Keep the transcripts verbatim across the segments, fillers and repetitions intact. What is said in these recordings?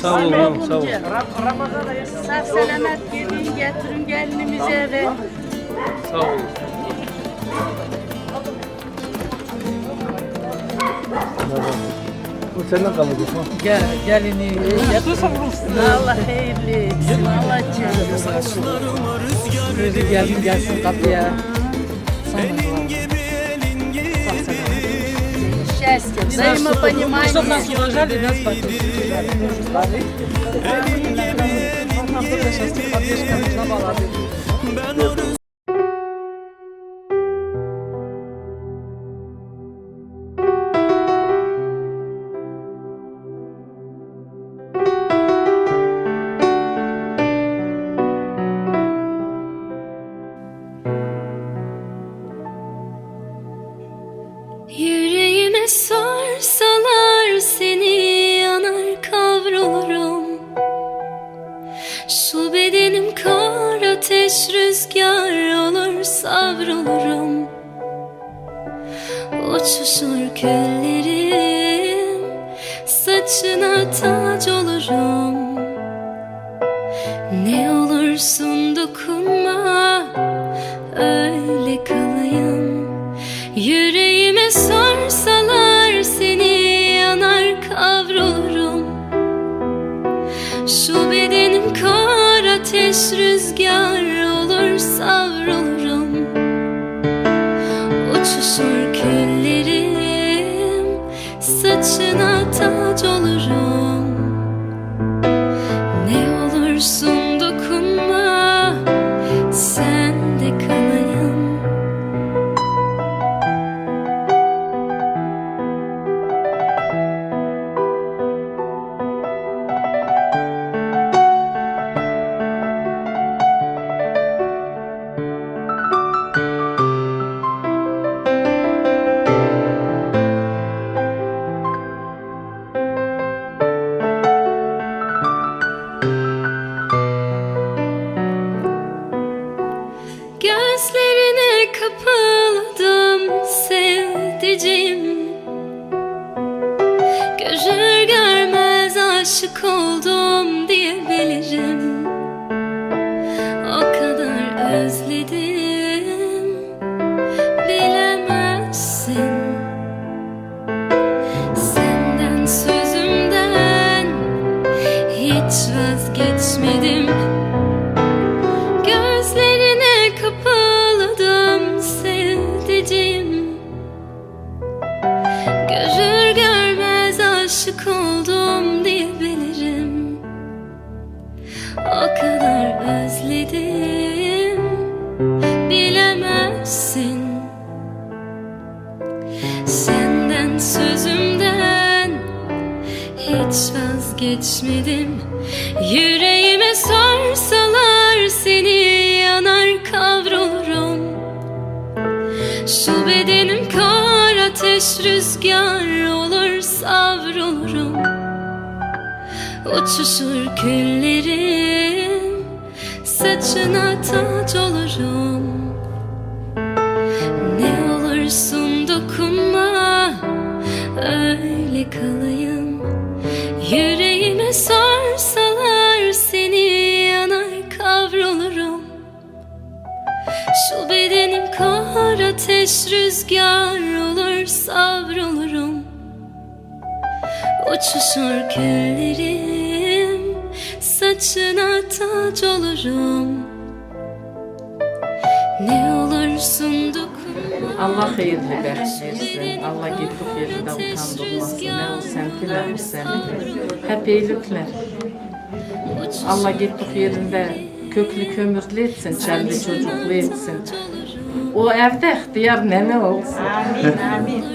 Sağ olun, sağ olun. Sağ selamet gelin, getirin gelinimizi eve. Sağ olun. Bu senden kalacak ha. Gel, gelini. Allah hayırlı etsin. Allah canım. Gelin gelsin kapıya. Счастья, взаимопонимания. Чтоб нас уважали, нас поддерживали. Нам только счастья, поддержка нужна была. Yüreğime sorsalar seni yanar kavrulurum. Şu bedenim kor ateş rüzgar olur savrulurum. Uçuşur küllerim, saçına tac olurum. Ne olursun dokunma, öyle kalayım. Yüreğime sorsalar seni yanar kavrulurum. Şu bedenim kor ateş rüzgar olur savrulurum. Uçuşur küllerim, saçına tac olurum. Ne olursun dokunma, sende kalayım. Gözlerine kapıldım sevdiceğim. Görür görmez aşık oldum diyebilirim. O kadar özledim, bilemezsin. Senden sözümden hiç vazgeçmedim. Gözlerine kapıldım sevdiceğim. Görür görmez aşık oldum diyebilirim. O kadar özledim, bilemezsin. Senden sözümden hiç vazgeçmedim. Yüreğime sorsalar seni yanar kavrulurum. Şu bedenim kor ateş rüzgar olur savrulurum. Uçuşur küllerim, saçına tac olurum. Ne olursun dokunma, öyle kalayım. Yüreğime sorsalar seni yanar kavrulurum. Şu bedenim kor ateş rüzgar olur savrulurum. Uçuşur küllerim, saçına tac olurum. Ne olursun dokunma. Allah hayırlı versin. Allah gittik yerinde utandırmasın. Ne o semti ne bu semti. Hep iyilikler. Allah gittik yerinde köklü kömürlü etsin, çelli çocuklu etsin. O evde ihtiyar nene olsun. Amin, amin.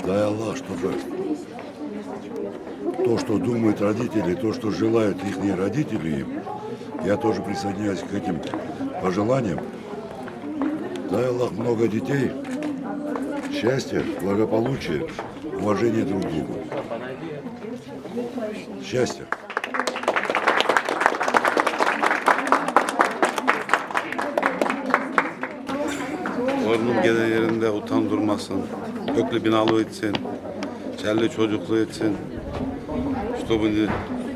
Дай Аллах, чтобы то, что думают родители, то, что желают их родители, я тоже присоединяюсь к этим пожеланиям. Дай Аллах много детей, счастья, благополучия, уважения друг к другу. Счастья. Torunum gene yerinde utandırmasın. Köklü binalı etsin. Çelli çocuklu etsin. Чтобы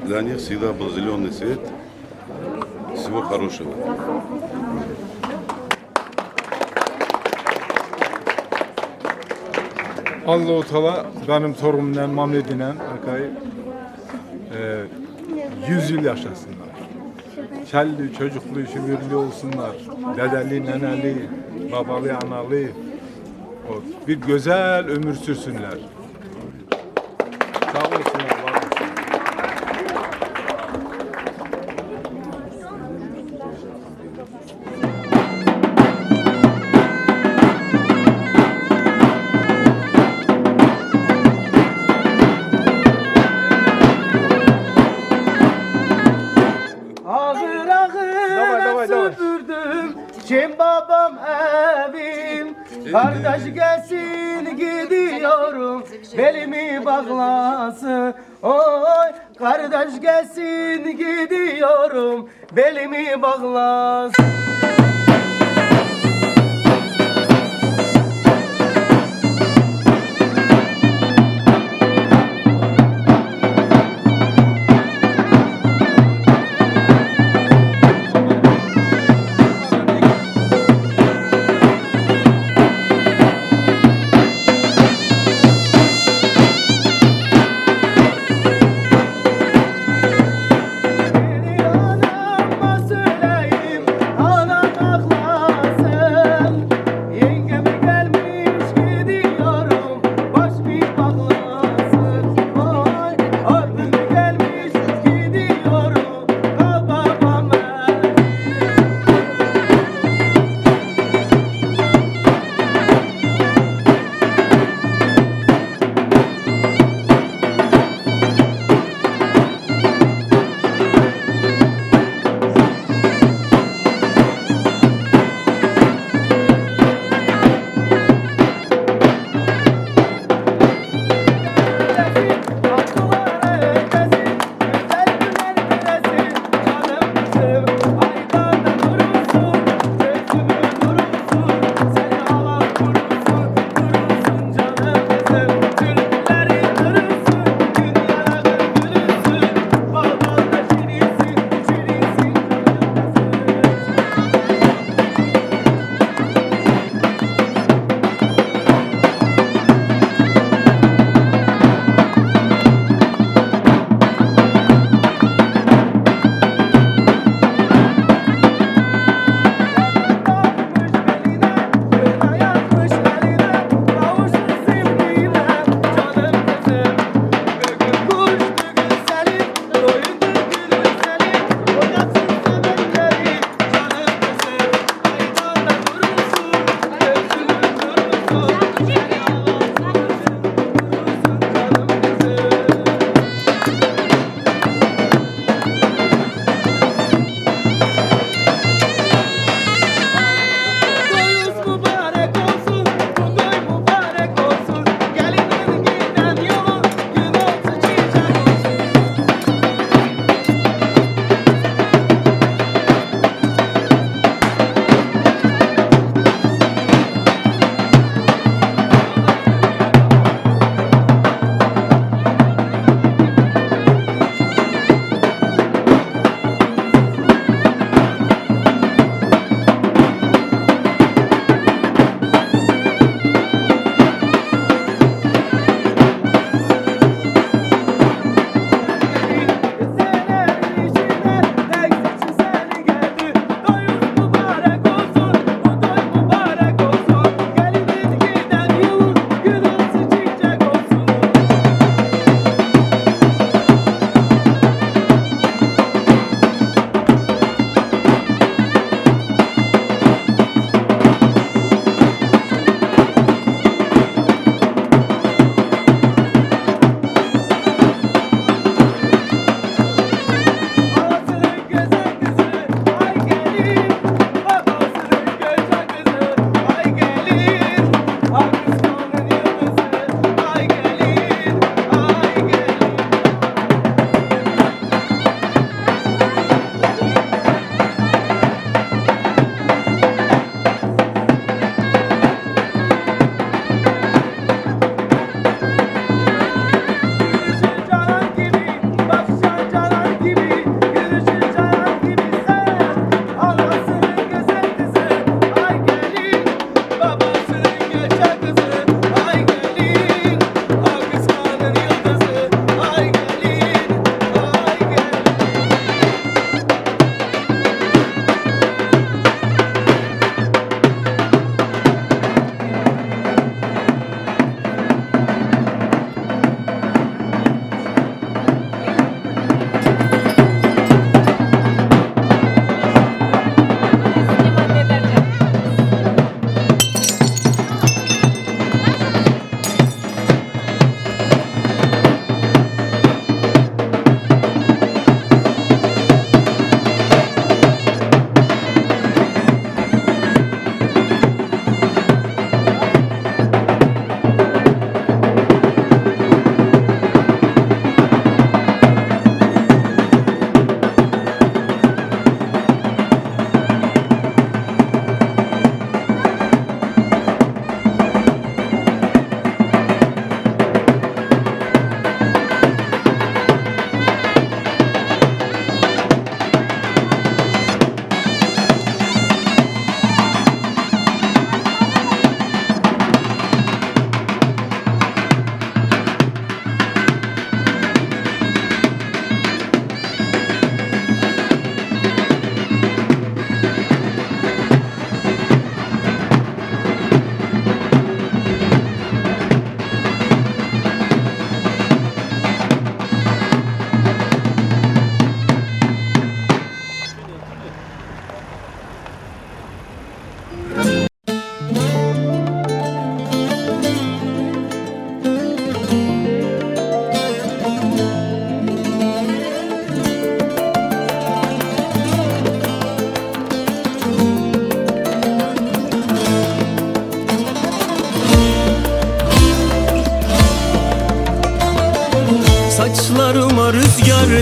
для них всегда был зеленый свет. Всего хорошего. Allahu Teala benim torunumla, Mehmet'le, akay, e, yüz yıl yaşasınlar. Çelli, çocuklu, şükürlü olsunlar. Dedeli, neneli, babalı, analı. O, bir güzel ömür sürsünler. Sağ olsunlar, var olsunlar. Ağır ağır Давай, давай, давай. Süpürdüm, çin babam evim. Kardeş gelsin gidiyorum, belimi bağlasın. Oy, kardeş gelsin gidiyorum, belimi bağlasın. Anama söyleyeyim, anam ağlasın. Yengem gelmiş gidiyorum, baş bir bağlasın. Vay, abim gelmiş gidiyorum, kal babama.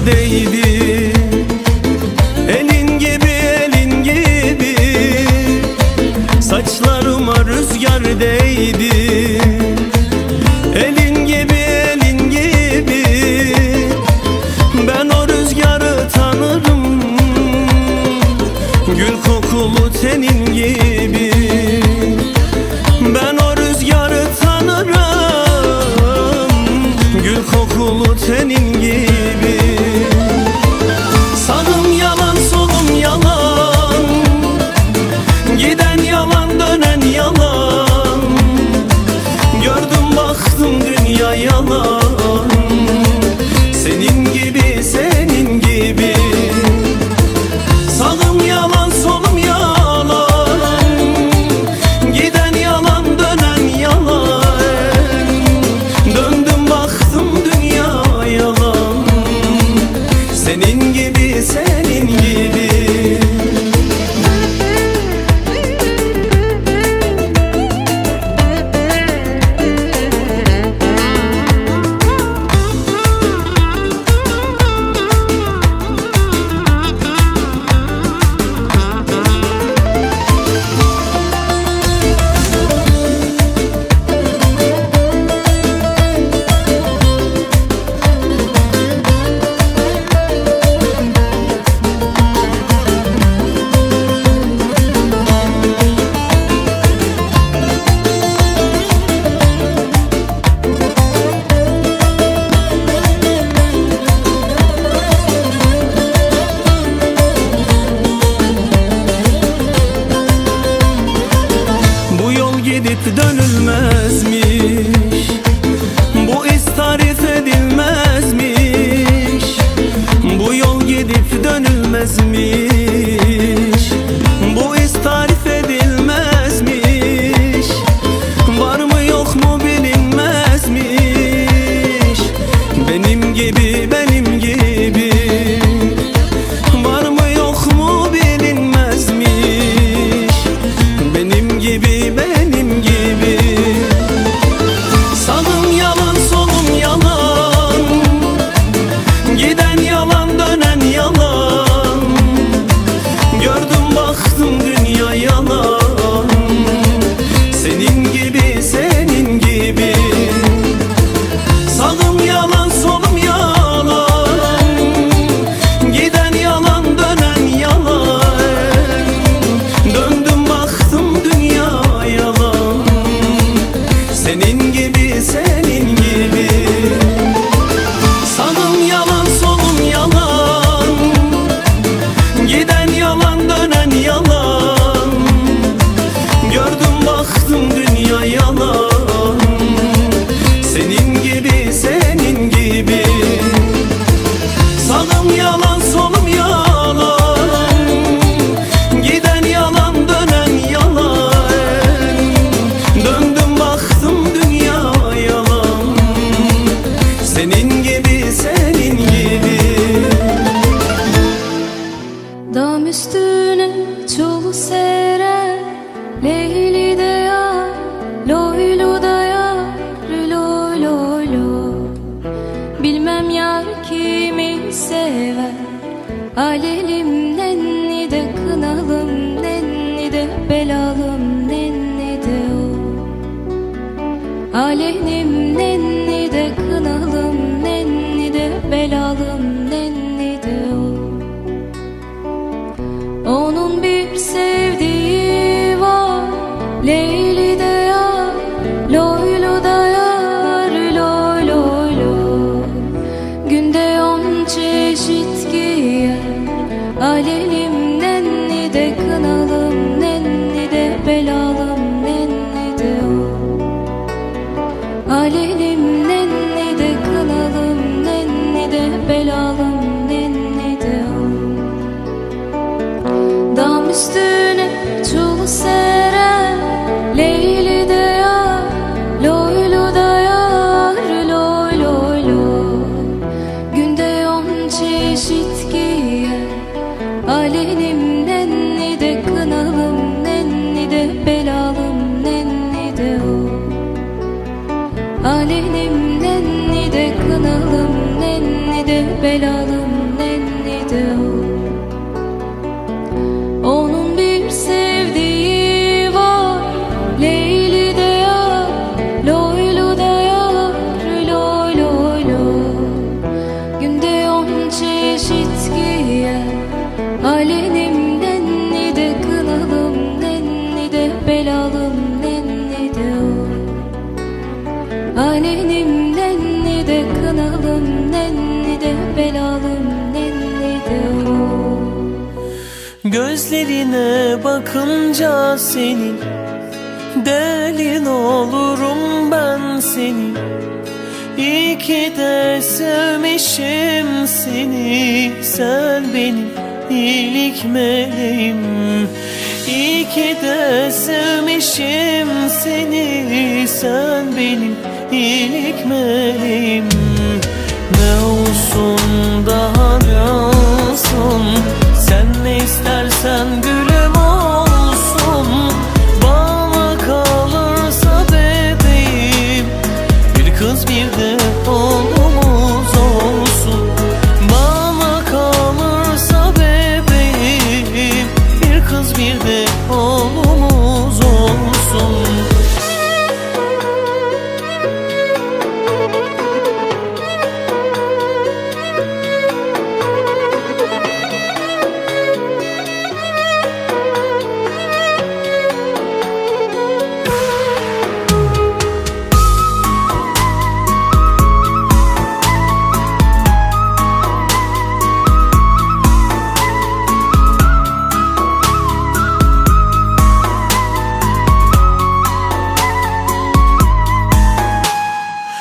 değdi. Elin gibi, elin gibi, saçlarıma rüzgar değdi. Elin gibi, elin gibi, ben o rüzgarı tanırım. Gül kokulu tenin gibi, ben o rüzgarı tanırım. Gül kokulu tenin gibi. Sağım yalan, solum yalan, giden yalan, dönen yalan. Gördüm, baktım, dünya yalan. Senin gibi, senin gibi. Sağım yalan, solum yalan, giden yalan, dönen yalan. Döndüm, baktım, dünya yalan. Senin gibi, senin gibi. Bu yol gidip dönülmezmiş. Bu iz tarif edilmezmiş. Bu yol gidip dönülmezmiş. Bu iz tarif edilmezmiş. Var mı yok mu bilinmezmiş. Benim gibi, benim gibi. Var mı yok mu bilinmezmiş. Benim gibi, benim gibi. Sağım yalan, solum yalan, giden yalan, dönen yalan. Gördüm, baktım, dünya yalan. Senin gibi, senin gibi. Sağım yalan, solum yalan, giden yalan, dönen yalan. Döndüm, baktım, dünya yalan. Senin gibi, senin gibi. Sağım yalan, solum yalan, giden yalan, dönen yalan. Gördüm, baktım, dünya yalan. Senin gibi, senin gibi. Sağım yalan, solum yalan, giden yalan, dönen yalan. Döndüm, baktım, dünya yalan. Senin gibi, senin gibi. Dam üstüne çul sere, Leyli de yar, loylu da yar, loy, loy, loy. Bilmem yar kimi sever. Alelim nenni de kınalım nenni de belalım nenni de o. Alelim nenni de kınalım nenni de belalım nenni de o. Onun bir sevdiği var, Leyli de yar, loylu da yar, loy, loy, loy. Günde on çeşit giyer, alelim nenni de kınalım nenni de belalım nenni de o. Alelim nenni de kınalım nenni de belalım nenni de o. Dam üstüne çul sere, Leyli de yar, loylu da yar, loy, loy, loy. Günde on çeşit giyer, alelim nenni de kınalım nenni de belalım nenni de o. Alelim nenni de kınalım nenni Belalım nenni de o. Onun bir sevdiği var, Leyli de yar, Loylu da yar, loy loy loy. Günde on çeşit giyer, Alenim nenni de, kınalım nenni de, belalım nenni de o. Alenim nenni de, kınalım nenni de, belalım nenni de o. Gözlerine bakınca senin, delin olurum ben senin. İyi ki de sevmişim seni, sen benim iyilik meleğim. İyi ki de sevmişim seni, sen benim iyilik meleğim. Ne olsun daha ne olsun, sen ne istersen gülüm olsun. Bana kalırsa bebeğim, bir kız bir de oğlumuz olsun. Bana kalırsa bebeğim, bir kız bir de oğlumuz olsun.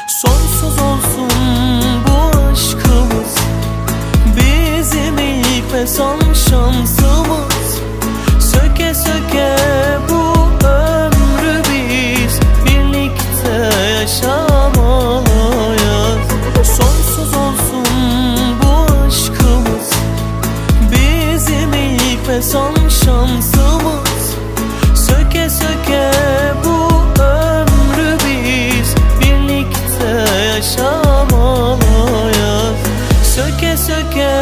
Sonsuz olsun bu aşkımız, bizim ilk ve son şansımız. Söke söke bu ömrü biz birlikte yaşamalıyız. Sonsuz olsun bu aşkımız, bizim ilk ve son şansımız. Söke söke bu ömrü biz birlikte yaşamalıyız. Söke söke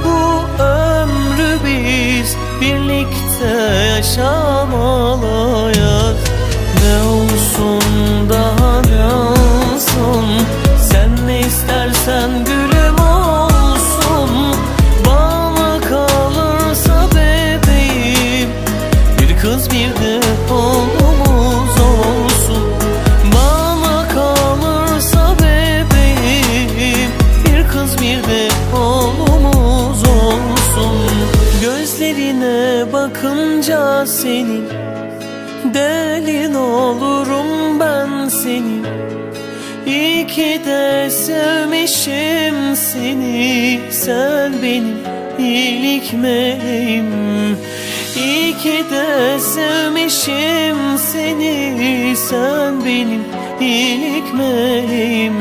bu ömrü biz birlikte yaşamalıyız. Ne olsun daha ne olsun, sen ne istersen gülüm olsun. Bana kalırsa bebeğim, bir kız bir de oğlumuz olsun. Bana kalırsa bebeğim, bir kız bir de oğlumuz olsun. Gözlerine bakınca senin, delin olurum ben senin. İyi ki de sevmişim seni, sen benim iyilik meleğim. İyi ki de sevmişim seni, sen benim iyilik meleğim.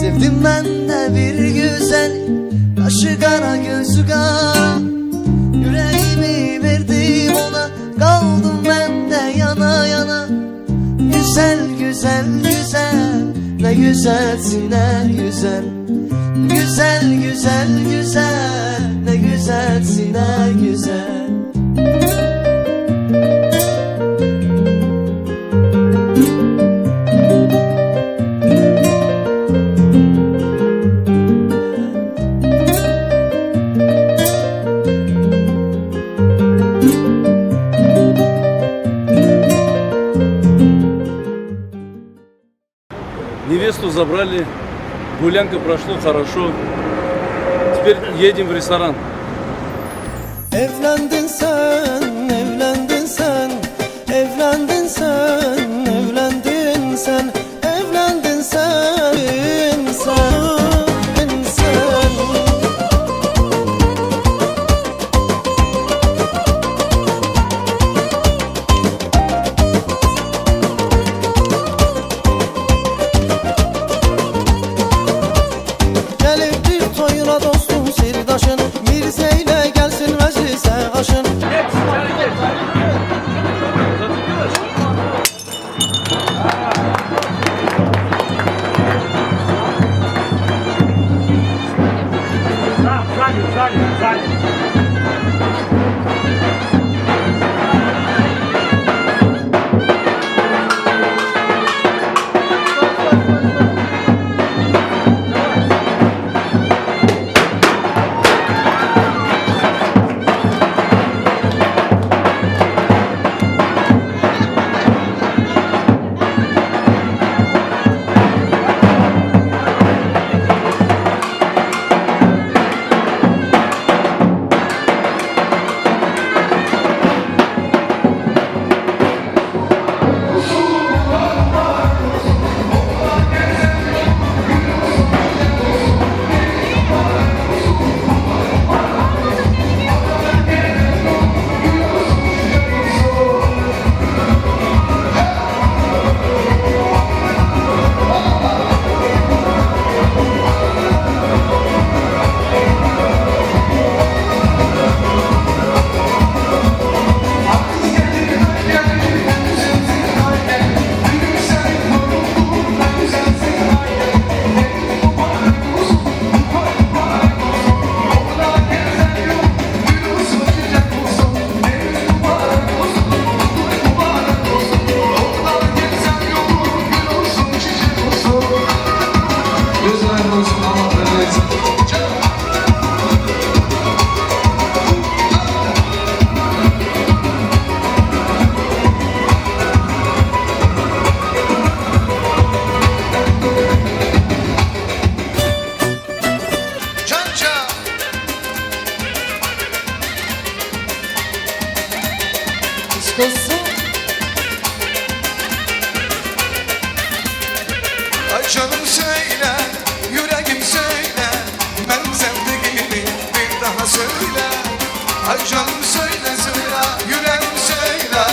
Sevdim ben de bir güzel, kaşı kara gözü kara. Yüreğimi verdim ona, kaldım ben de yana yana. Güzel, güzel, güzel, ne güzelsin, ne güzel. Güzel, güzel, güzel, ne güzelsin, ne güzel. Невесту забрали, гулянка прошло хорошо. Теперь едем в ресторан. Evlendin sen, evlendin sen, evlendin sen, evlendin sen, evlendin sen, sen, sen. Gelip bir toyuna dostum sirdaşın, Mirze ile gelsin meclise aşın. Canım söyle, yüreğim söyle, ben sevdiğimi bir daha söyle. Ay canım söyle, söyle, yüreğim söyle,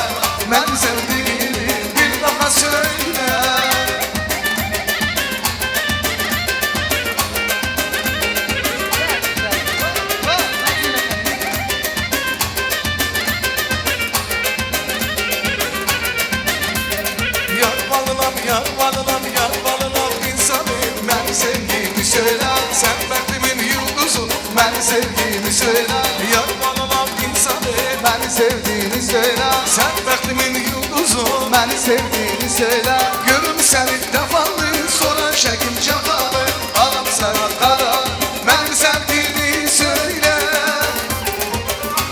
ben sevdiğimi bir daha söyle. Yar balınam, yar balınam, yar balınam insanım, ben sevgimi söyle. Sen beklimin yıldızı, ben sevgimi söyle. Yar balınam insanım, ben sevdiğini söyle. Sen beklimin yıldızı, ben sevdiğini söyle. Görüm seni defalı, sonra çekim cefalı. Alam sana kadar, ben sevdiğini söyle.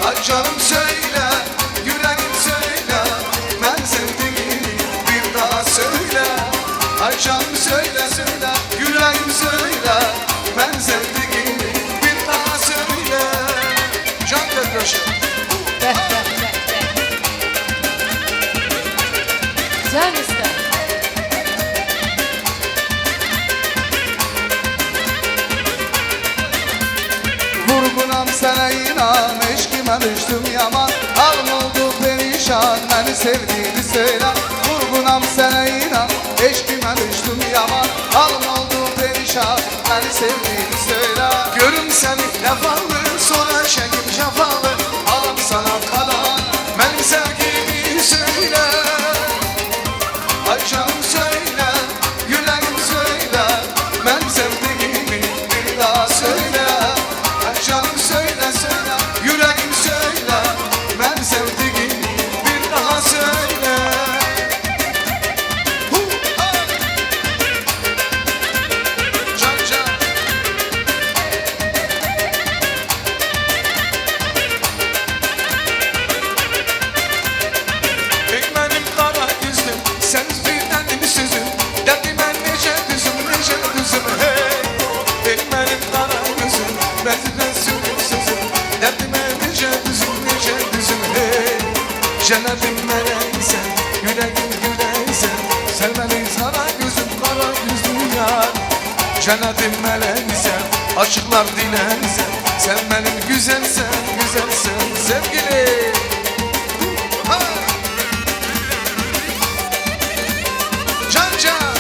Ay canım söyle, yüreğim söyle, ben sevdiğimi bir daha söyle. Ay canım söyle, söyle, yüreğim söyle, ben sevdiğimi bir daha söyle. Can gözyaşı. Can usta. Vurgunam sana inan, eşkime düştüm yaman. Halim oldu perişan, beni sevdiğini söyle. Vurgunam sana inan, eşkime düştüm yaman. Halim oldu perişan, beni sevdiğini söyle. Görüm seni defalı, sonra çekim cefalı. Halim sana kalan, benim sevgimi söyle. Ay canım söyle, yüreğim söyle, ben sevdiğimi bir daha söyle. Ay canım söyle, söyle, yüreğim söyle, ben sevdiğimi bir daha söyle. Hu, ha! Can, can. Ey benim kara gözlüm, sensiz benim sözüm. Derdime nice düzüm, nice düzüm, hey. Ey benim kara gözlüm, ben sözüm, sözüm. Derdime nice düzüm, nice düzüm, hey. Cennetim meleği sen, yüreğim güleği sen. Sevmeli kara gözüm, kara gözlüm yar. Cennetim meleği sen, aşıklar dileği sen. Sen benim güzelsen, güzelsen sevgilim. Ha! Can can.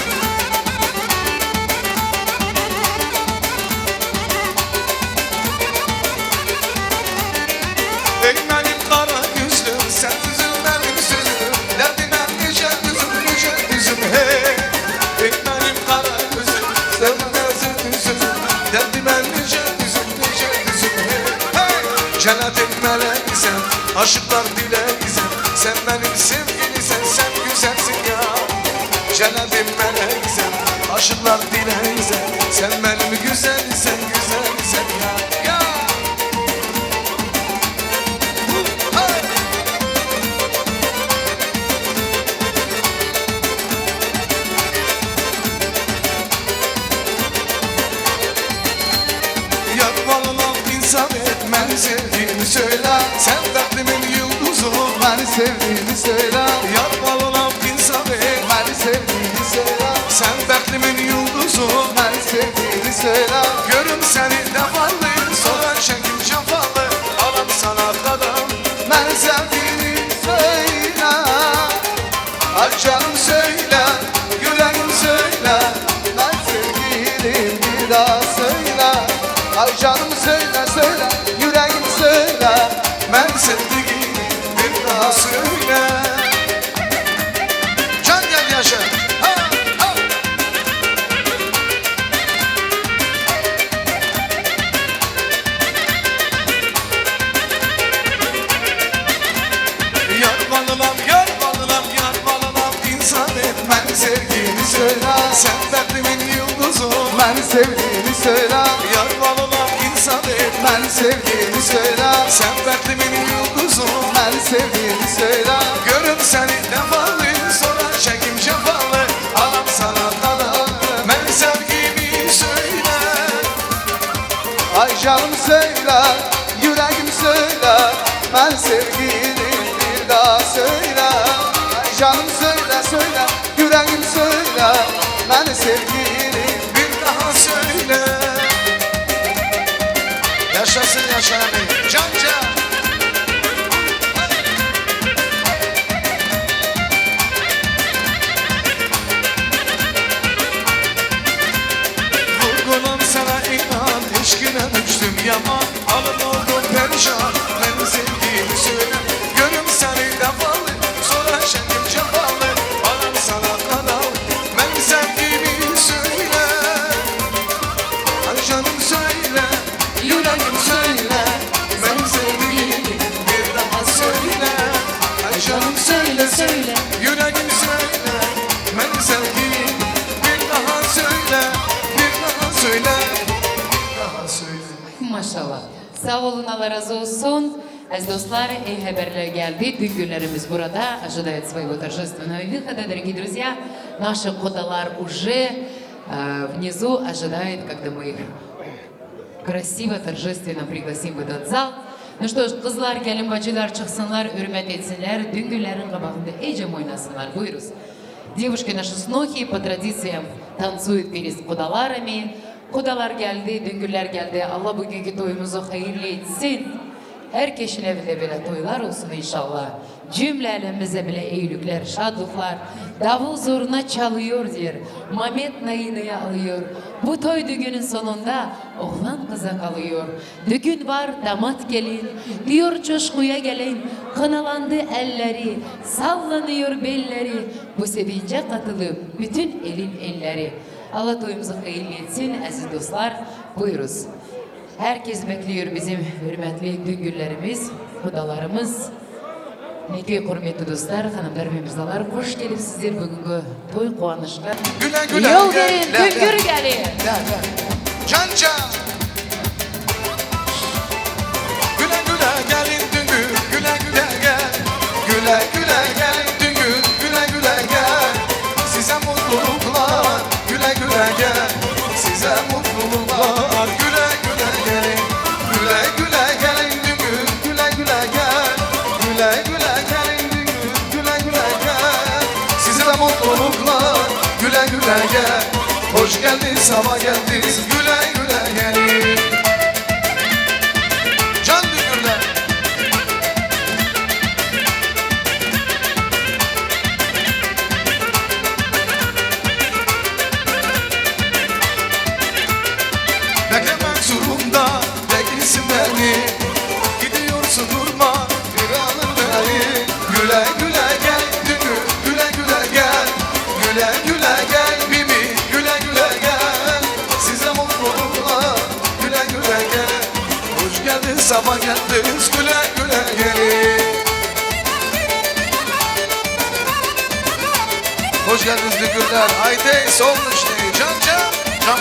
Ey benim kara gözlüm, sen düzüm benim sözüm. Derdime nice düzüm, nice düzüm, hey. Ey benim kara gözlüm, sen düzüm, düzüm. Derdime nice düzüm, nice düzüm, hey. Hey! Cennetin meleği sen, aşıklar dileği sen. Sen benim sevgili sen, sen güzelsin ya. Cennetin meleği sen, aşıklar dileği sen. Sen benim güzel sen, güzel sen ya. Ya! Hey! Yar balına insan et, beni sevdiğini söyle. Sen takdimin yıldızı, beni sevdiğini söyle. Yar balına insan et, beni sevdiğini söyle. Sen takdimin yıldızı, beni sevdiğini söyle. Görüm seni defalı, sonra çekim cefalı. Alam sana kadar, beni sevdiğini söyle. Ay canım söyle, yüreğim söyle, ben sevgilim bir daha söyle. Ay canım söyle, söyle, yüreğim söyle, ben sevdiğimi bir daha söyle. Can gel yaşa. Ha, ha. Yar balınam, yar balınam, yar balınam, insan et, beni sevdiğini söyle. Sen takdimin yıldızı, beni sevdiğini söyle. Yar balınam, insan et, beni sevdiğini söyle. Sen takdimin yıldızı, beni sevdiğini söyle. Görüm seni defalı, sonra çekim cefalı. Alam sana kadar, beni sevdiğimi söyle. Ay canım söyle, yüreğim söyle, ben sevgilim bir daha söyle. Ay canım söyle, söyle, yüreğim söyle, ben sevgilim Şahanê. Can can. Vurgunum sana inan, eşkine düştüm yaman. Alın oldum perişan, benim sevgimi söyle. Görüm seni defalı, sonra şendim cefalı. Alın sana kanal, benim sevgimi söyle. Ay canım söyle, yüreğim söyle, benim sevgimi bir daha söyle. Ay canım söyle, söyle, yüreğim söyle, benim sevgimi bir daha söyle, bir daha söyle, bir daha söyle. Maşallah. Sağ olun, Allah razı olsun. Aziz dostlar, iyi haberler geldi. Dün günlerimiz burada ожидает своего торжественного выхода, дорогие друзья. Наши кудалар уже, э, внизу ожидают, когда мы их красиво, торжественно пригласим в этот зал. Ну что ж, kızlar, gelin bacılar çıksınlar, hürmet etsinler. Dün günlerin qabağında ecem oynasınlar. Buyuruz. Девушки наши снохи по традициям танцуют перед кудаларами. Kudalar geldi, düngüller geldi. Allah bugünkü toyumuzu hayırlı etsin. Herkesin evinde böyle toylar olsun inşallah. Cümle alemimize bile iyilikler, şadlıklar. Davul zurna çalıyor diyor. Mamet nayını alıyor. Bu toy düğünün sonunda oğlan kıza kalıyor. Düğün var, damat gelin. Diyor coşkuya gelin. Kınalandı elleri, sallanıyor belleri. Bu sevince katılıp bütün elin elleri. Allah toyumuzu hayırlı etsin, aziz dostlar. Buyuruz. Herkes bekliyor bizim hürmetli düngüllerimiz, kudalarımız. Peki, hürmetli dostlar, hanımlar ve mirzalar, hoş gelip sizler bugünkü toy kuanışka. Güle güle Yol gel, verin, gel, Düngür gel. Gelin. Gel, gel. Can can. Güle güle gelin Düngür, güle güle gel. Güle güle gelin Düngür, güle güle gel. Size mutluluklar, güle güle gel. Size mutluluklar, güle güle gelin. Güle güle gelin Düngür, güle güle gel. Güle güle gelin Düngür, güle güle gel. Size de mutluluklar, güle güle gel. Hoş geldin, sabah geldiniz, güle güle gelin. Can Düngürler. Beklemek zorunda değilsin beni. Gidiyorsun durma, bir alır beni. Güle güle gel Düngür, güle güle gel. Güle güle gel Bibi, güle güle gel. Size mutluluklar, güle güle gel. Hoş geldin, sabah geldiniz, güle güle gelin. Hoş geldiniz Düngürler. Haydi, sol işte. Can can. Can.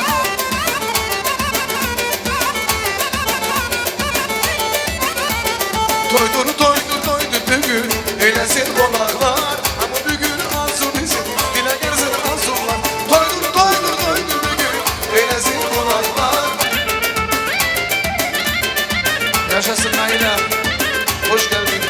Toydur, toydur, toydur bugün, eylesin konaklar. Ama bugün arzu bizim, dile gelsin arzular. Toydur, toydur, toydur bugün, eylesin konaklar. Yaşasın Naila. Hoş geldin.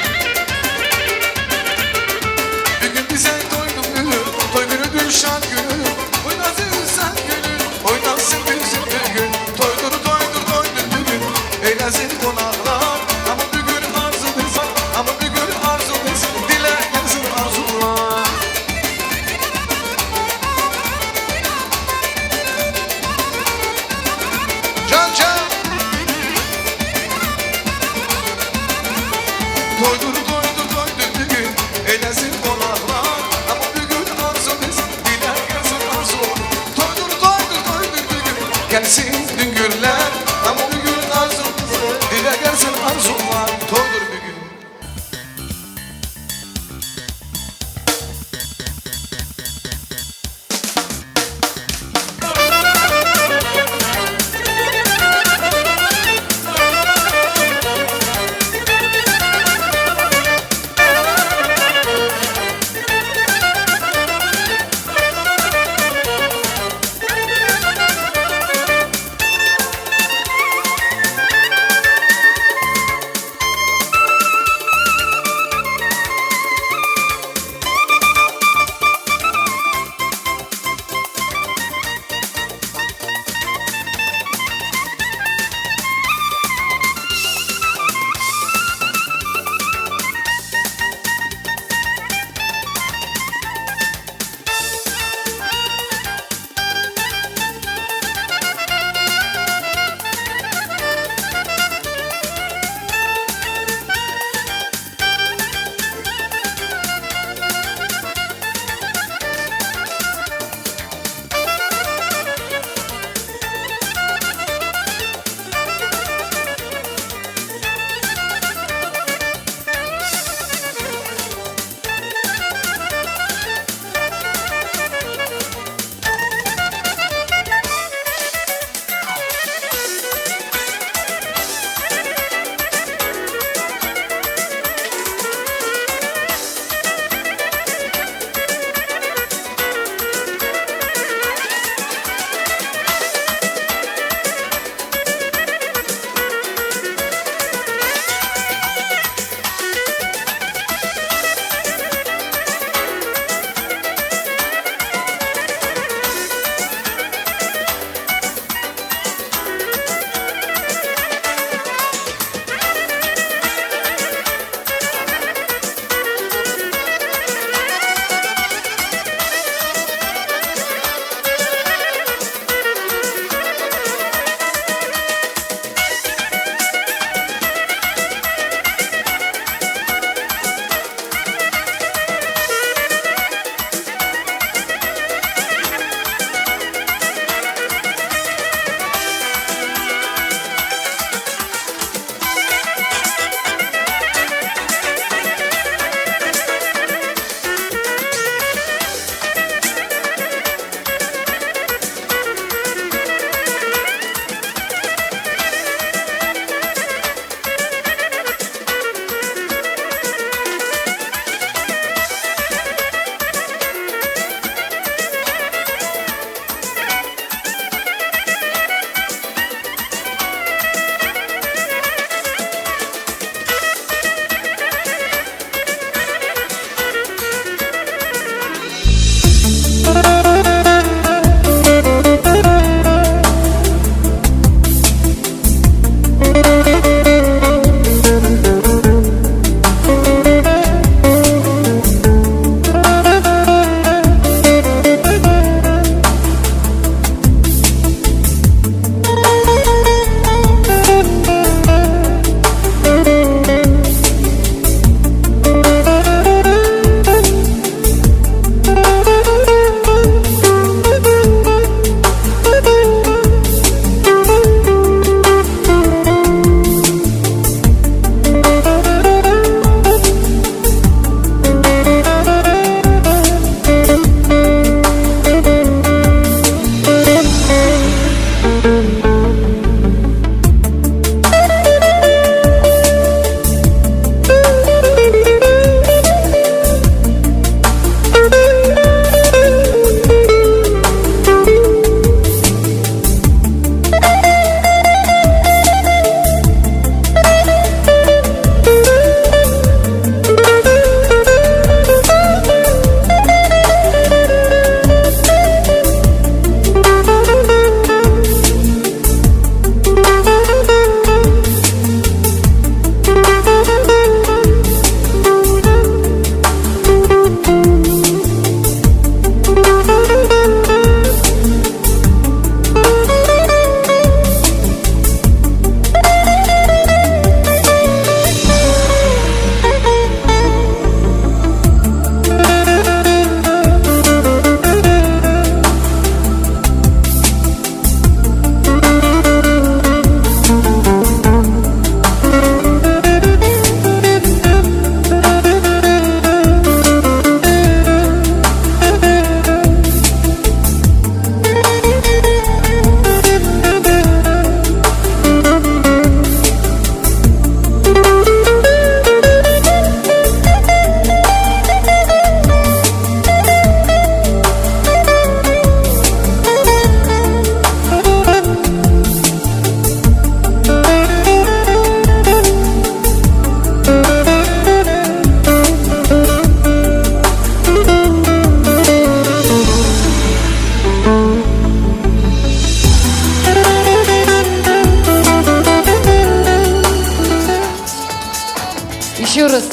Bugün bize toy günü, toy günüdür, şan günü. Oynasın sen günü, oynasın bizim bugün. Toydur, toydur, toydur bugün. Eylesin konaklar. Ama bugün arzu bizim, ama bugün arzu bizim. Dile gelsin arzu.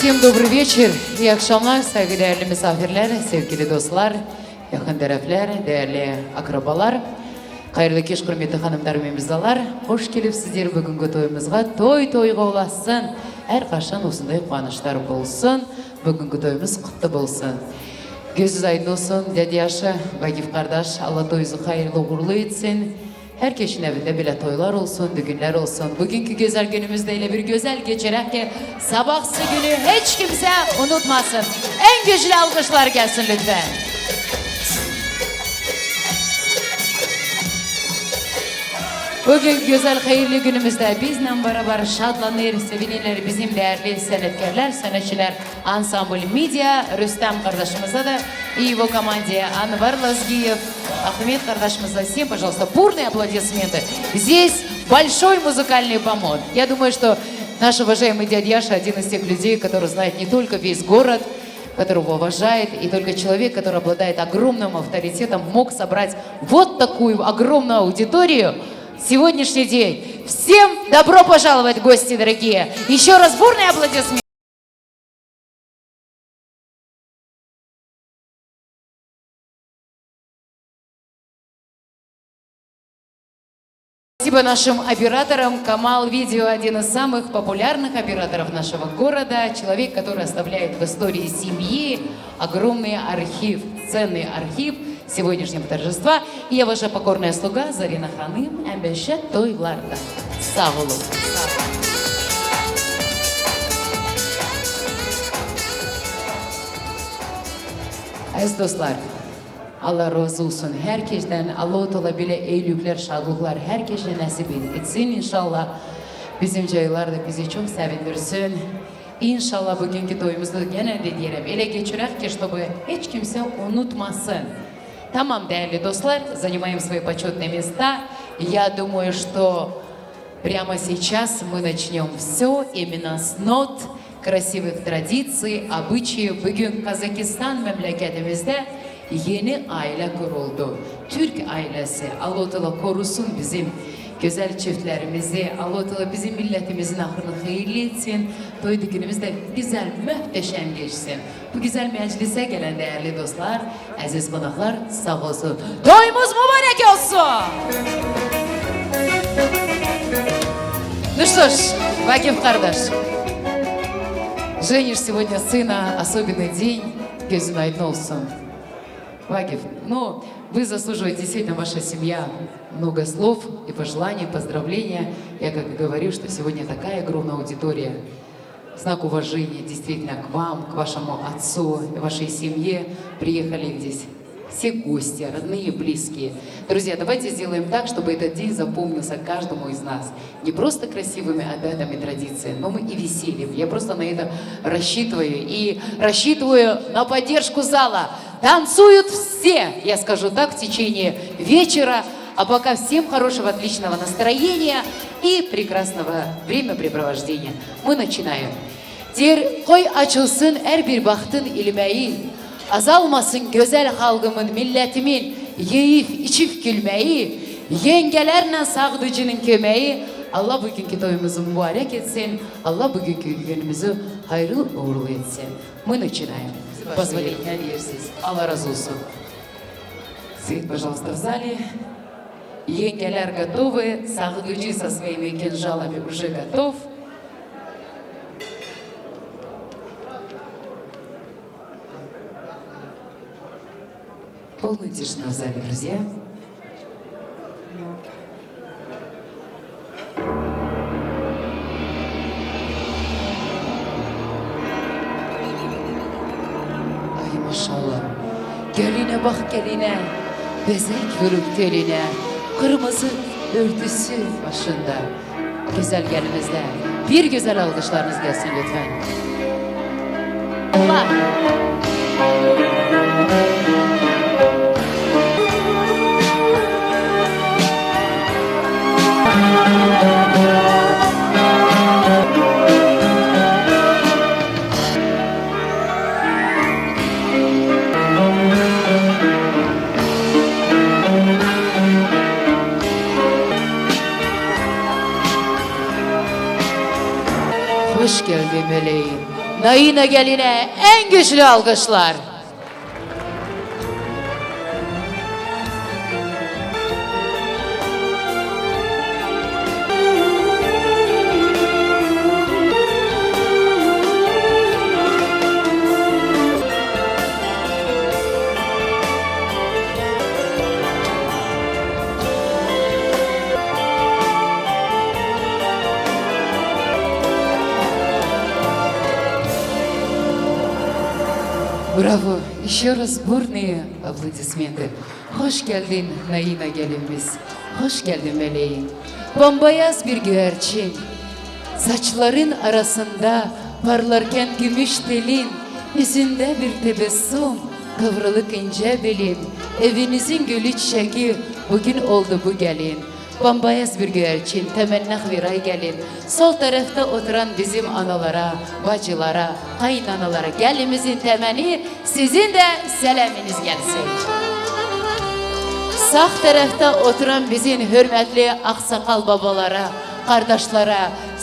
Всем добрый вечер, iyi akşamlar, saygıdeğerli misafirler, sevgili dostlar, yakın taraflar, değerli akrabalar, hayırlı kış, kıymetli hanımlar ve mizdalar. Hoş gelipsizler bugünkü toyumuzga. Toy toyga olasın. Her kaşan olsun da kuvançlar bolsun. Bugünkü toyumuz kutlu bolsun. Gözüz aydın olsun, Dede Yaşı, Vagif kardeş. Allah toyuzu hayırlı uğurlu etsin. Herkesin evinde bile toylar olsun, düğünler olsun. Bugünkü güzel günümüzde öyle bir güzel geçirek ki sabahsı günü hiç kimse unutmasın. En güçlü alkışlar gelsin lütfen. Bugün güzel, hayırlı günümüzde bizle beraber şadlanır, sevinirler bizim değerli sanatkarlar, sanatçılar. Ансамбль «Мидия», Рустам кардашымызга да и его команде, Анвар Лазгиев, Ахмед кардашымызга, всем, пожалуйста, бурные аплодисменты. Здесь большой музыкальный помот. Я думаю, что наш уважаемый дядя Яша один из тех людей, который знает не только весь город, которого уважает, и только человек, который обладает огромным авторитетом, мог собрать вот такую огромную аудиторию в сегодняшний день. Всем добро пожаловать, гости дорогие! Еще раз бурные аплодисменты. Спасибо нашим операторам. Камал Видео, один из самых популярных операторов нашего города, человек, который оставляет в истории семьи огромный архив, ценный архив сегодняшнего торжества. И я, ваша покорная слуга, Зарина Ханım, Эмбеше Toylarda. Sağ olun. Sağ olun. Aziz dostlar, Allah razı olsun herkesten. Allahu Teala böyle iyilikler, şadlıklar herkese nasip etsin inşallah. Bizimce yıllar da bizi çok sevindirsin. İnşallah bugünkü toyumuzu gene de diyelim, öyle geçirek ki, чтобы hiç kimse unutmasın. Tamam, değerli dostlar, занимаем свои почётные места. Я думаю, что прямо сейчас мы начнём всё именно с нот красивых традиций, обычаев. Bugün Kazakistan memleketimizde yeni aile kuruldu. Türk ailesi. Allahu Teala korusun bizim güzel çiftlerimizi. Allahu Teala bizim milletimizin ahırını hayırlı etsin. Toy düğünümüz de güzel, muhteşem geçsin. Bu güzel meclise gelen değerli dostlar, aziz konaklar, sağ olsun. Toyumuz mübarek olsun. Ну что ж, Вагиф кардаш, женишь сегодня сына, особенный день, gözün aydın olsun. Вагиф, ну, вы заслуживаете, действительно, ваша семья, много слов и пожеланий, поздравления. Я как и говорю, что сегодня такая огромная аудитория. В знак уважения действительно к вам, к вашему отцу и вашей семье приехали здесь все гости, родные, близкие. Друзья, давайте сделаем так, чтобы этот день запомнился каждому из нас. Не просто красивыми обрядами, традициями, но мы и весельем. Я просто на это рассчитываю. И рассчитываю на поддержку зала. Танцуют все, я скажу так, в течение вечера. А пока всем хорошего, отличного настроения и прекрасного времяпрепровождения. Мы начинаем. Dêr qoy açılsın her bir bahtın ilmeği, azalmasın güzel halkımın, milletimin yiyip içip gülmeği, yengelerle sağdıcının kömeği. Allah bugünkü toyumuzu mübarek etsin, Allah bugünkü günümüzü hayırlı uğurlu etsin. Мы начинаем. Позволение. Алла разы болсун. Свет, пожалуйста, в зале. Енгелер готовы. Сагыдыджи со своими кинжалами уже готов. Полная тишина в зале, друзья. Ay maşallah. Geline bak geline. Bezek vurup teline. Kırmızı örtüsü başında. Güzel gelinimizle bir güzel alkışlarınız gelsin lütfen. Allah. Hoş geldi meleğim. Naîna Gelîn'e en güçlü alkışlar. Bravo. Ещё раз бурные аплодисменты. Hoş geldin Naîna gelin biz. Hoş geldin meleğim. Bambayaz bir güvercin. Saçların arasında parlarken gümüş telin, yüzünde bir tebessüm, kıvrılık ince belin. Evinizin gülü çiçeği, bugün oldu bu gelin. Bambayaz bir güvercin, temenna xwîray gelin. Sol tarafta oturan bizim analara, bacılara, kaynanalara gelimizin temeni, sizin de selamınız gelsin. Sağ tarafta oturan bizim hürmetli aksakal babalara, kardeşlere,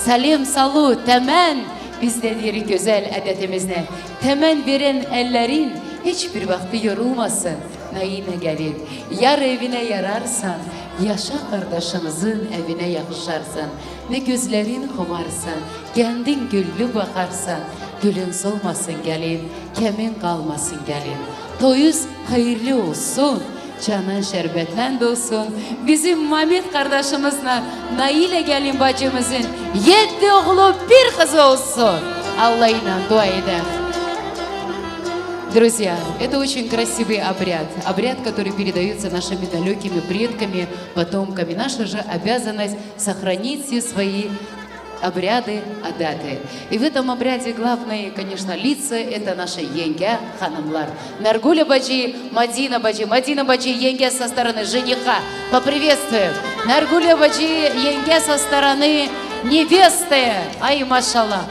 selim salu, temen, bizde diyeri güzel adetimizde. Temen veren ellerin hiçbir vakti yorulmasın. Naîna gelin, yar evine yararsan, yaşa kardeşimizin evine yakışarsan. Ne gözlerin xumarsan, kendin güllü bakarsan, gülün solmasın gelin, kemin kalmasın gelin. Toyuz hayırlı olsun, canın şerbetlen dolsun. Bizim Mamit kardeşimizle Naîna gelin bacımızın yedi oğlu bir kızı olsun. Allah'ıyla dua eder. Друзья, это очень красивый обряд. Обряд, который передается нашими далекими предками, потомками. Наша же обязанность сохранить все свои обряды, адаты. И в этом обряде главные, конечно, лица — это наши енге, ханымlar. Наргуля баджи, Мадина баджи. Мадина баджи, енге со стороны жениха. Поприветствуем. Наргуля баджи, енге со стороны невесты. Ay maşallah.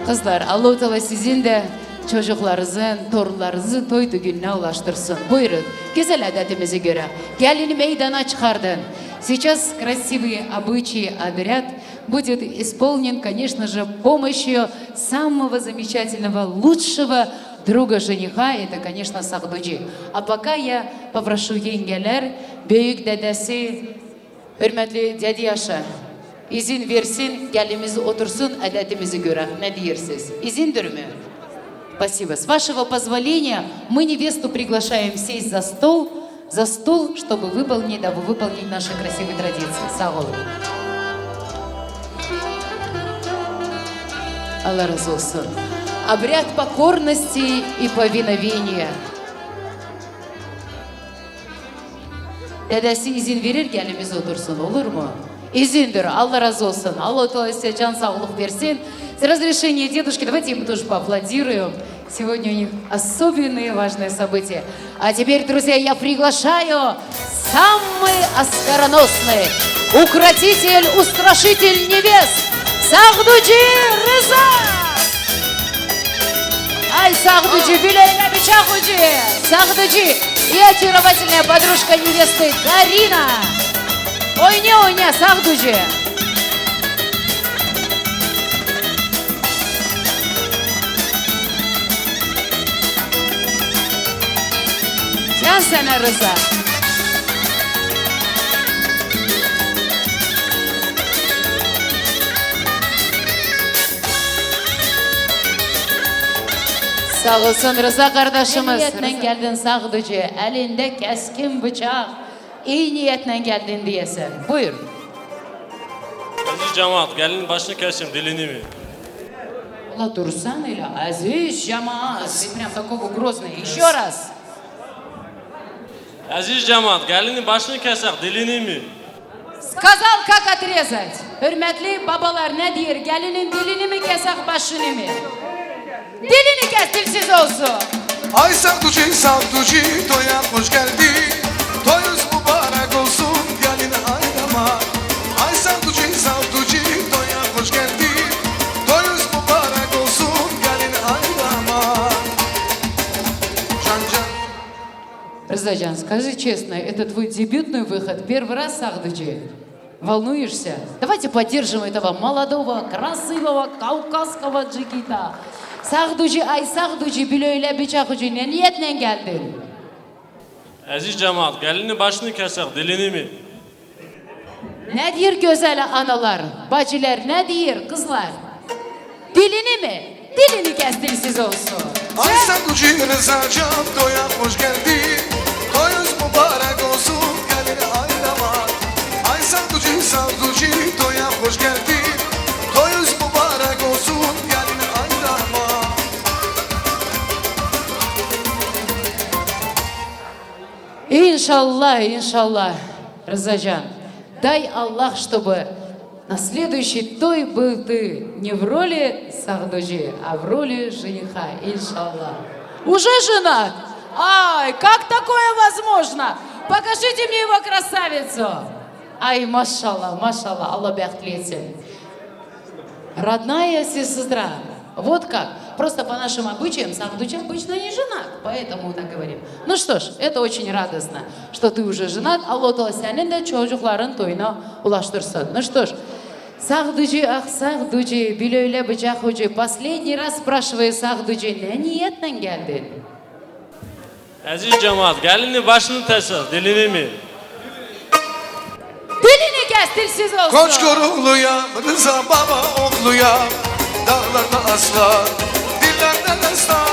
Kızlar, Allahu Teala sizin de çocuklarınızın, torunlarınızın toy düğününe ulaştırsın. Buyurun. Güzel adetimize göre gelini meydana çıkardın. Сейчас красивый обычай, обряд будет исполнен, конечно же, помощью самого замечательного, лучшего друга жениха, это, конечно, Sagduci. А пока я попрошу yengeler, büyük dedesi, hürmetli Dediyaşa, izin versin, gelimiz otursun adetimize göre. Ne diyersiniz? İzindir mi? Спасибо. С вашего позволения, мы невесту приглашаем сесть за стол, за стол, чтобы выполнить, дабы выполнить наши красивые традиции. Sağ olun. Allah razı olsun. Обряд покорности и повиновения. Dedesi izin verir, gelimiz otursun, olur mu? İzindir. Allah razı olsun. Allah Teala size can sağlık versin. С разрешения дедушки, давайте ему тоже поаплодируем. Сегодня у них особенные важные события. А теперь, друзья, я приглашаю самый оскароносный укротитель, устрашитель невест Sagduci Rıza! Ay Sagduci, bileğine bıçak ucu! Sagduci, и очаровательная подружка невесты Дарина! Oyna oyna Sagduci! Can sana Rıza. Sağ olsun Rıza kardeşimiz. Niyetle geldin Sagduci, elinde keskin bıçak. İyi niyetle geldin diyesen. Buyur. Aziz cemaat, gelinin başını keseyim, dilini mi? Ola dursan öyle, aziz cemaat. Ты прям такого грозный. Еще раз. Aziz cemaat, gelinin başını kesek, dilini mi? Сказал, как отрезать. Hürmetli babalar ne diyor? Gelinin dilini mi kesek, başını mı? Dilini kes, dilsiz olsun. Ay Sagduci, Sagduci, toya hoş geldi. Toyuz mübarek olsun, gelin ay damat. Ay Sagduci, Sagduci, toya hoş geldi. Toyuz mübarek olsun, gelin ay damat. Can can. Рызаджан, скажи честно, это твой дебютный выход? Первый раз Sagduci? Волнуешься? Давайте поддержим этого молодого, красивого, кавказского джигита. Sağducî, ay Sağducî, bilöyle bıçak ucu, ne niyetle geldin? Aziz cemaat, gelini başını kesek, dilini mi? Nedir güzel analar, bacılar, nedir kızlar? Dilini mi? Dilini kes, dilsiz olsun. Ay Sağducî, Rıza can, toya hoş geldin. Toyuz mübarek olsun, gelin ay damat. Ay Sağducî, Sağducî, toya hoş geldin. Toyuz mübarek olsun, gelin ay damat. İnşallah, inşallah, Rızacan. Дай Аллах, чтобы на следующий той был ты не в роли Сагдуджи, а в роли жениха, иншаллах. Уже женат? Ай, как такое возможно? Покажите мне его красавицу. Ay maşallah, maşallah, Allah bəxtli etsin. Родная сестра. Вот как. Просто по нашим обычаям, Сагдуджи обычно не женат, поэтому так говорим. Ну что ж, это очень радостно, что ты уже женат. Allah Teala senin de çocukların toyuna ulaştırsın. Ну что ж, Сагдуджи, ах, Сагдуджи, bilöyle bıçak ucu. Последний раз спрашиваю, Сагдуджи, ne niyetle geldin? Aziz cemaat, gelini başını tesir, dilini mi? Dilini kes, dilsiz olsun. Koç Korukluyam, Rıza Baba oğluyam. Dağlarda aslan, dillerde destan.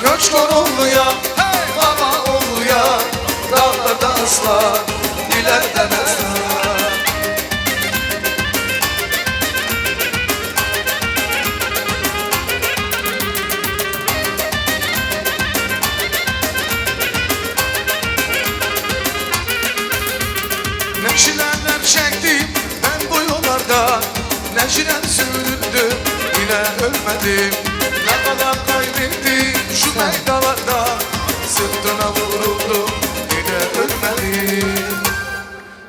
Koç Korukluyam, hey baba oğluyam. Dağlarda aslan, dillerde destan. Ne çileler çektim ben bu yollarda, ne çilem sürdüm, yine ölmedim. Ne kadar kaybettim şu meydanlarda, sırtına vuruldum, yine ölmedim.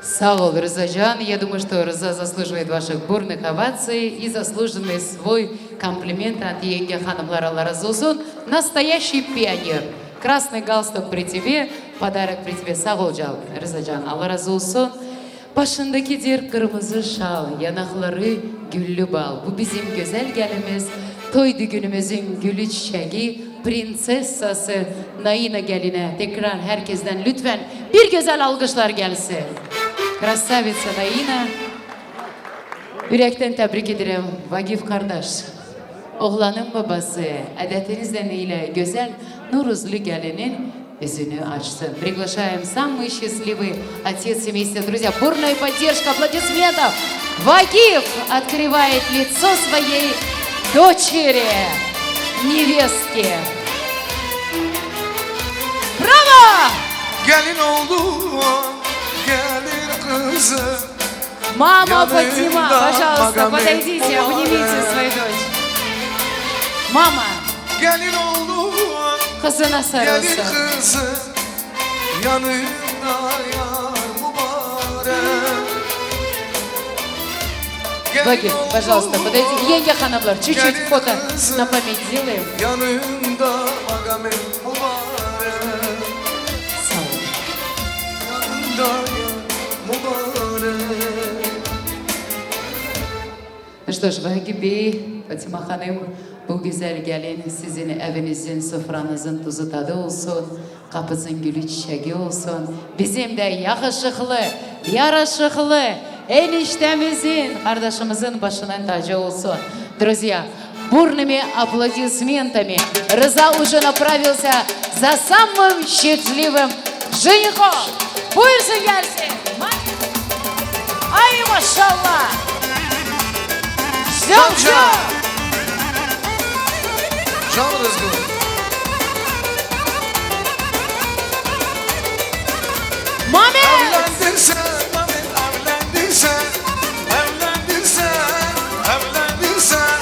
Sağ ol, Rızacan. Я думаю, что Рыза заслуживает ваших бурных оваций и заслуженный свой комплимент от Yenge Hanımlar, Allah razı olsun. Настоящий пионер. Красный галстук при тебе, подарок при тебе. Sağ ol can, Rızacan. Allah razı olsun. Başındaki bir kırmızı şal, yanakları güllü bal. Bu bizim güzel gelinimiz, toy düğünümüzün gülü çiçeği, prinsessası Naina geline tekrar herkesten lütfen bir güzel alkışlar gelsin. Красавица Наина. Yürekten tebrik ederim Vagif kardeş. Oğlanın babası, adetinizden ile güzel Nuruzlu gelinin yüzünü açsın. Приглашаем самый счастливый отец семейства. Друзья, бурная поддержка, аплодисментов. Вагиф открывает лицо своей дочери, невестке. Браво! Gelin oğlum, gelin kızım. Мама Фатима, пожалуйста, подойдите, обнимите свою дочь. Мама, gelin oğlum, kızına sarılsın. Gelin kızım, yanında yar mübarek. Вагиф, пожалуйста, подойди. Yenge hanımlar, чуть-чуть фото на память сделаем. Yanında makamım mübarek. Sağ olun. Yanında yar mübarek. Что ж, Vagif Bey, Fatima Hanım, bu güzel gelin sizin evinizin, sofranızın tuzu tadı olsun, kapısının gülü çiçeği olsun. Bizim de yakışıklı, yaraşıklı eniştemizin, kardeşimizin başının tacı olsun. Друзья, бурными аплодисментами Рыза уже направился за самым счастливым женихом. Buyursun gelsin. Ay maşallah. Can, can. Can Rızkı. Mami. Evlendirsen, evlendirsen, evlendirsen, evlendirsen,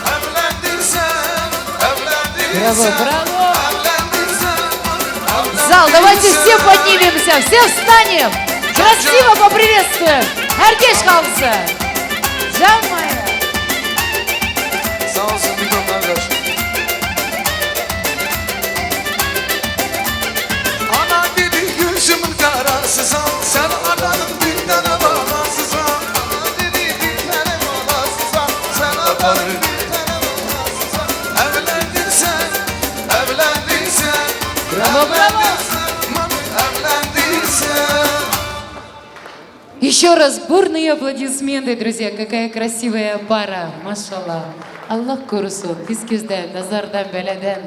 evlendirsen, Браво, браво. Evlendirsen, evlendirsen. Зал, давайте все поднимемся, все встанем. Красиво поприветствуем. Her geç kalsın. Canım. Sağ olsun Mito kardeş. Ana dedi gözümün karasısan, sen aradın bir tane balasısan. Ana dedi bir tane balasısan, sen aradın bir tane balasısan. Evlen Еще раз бурные аплодисменты, друзья. Какая красивая пара. Maşallah. Allah korusun. Fîskizden, nazardan, beleden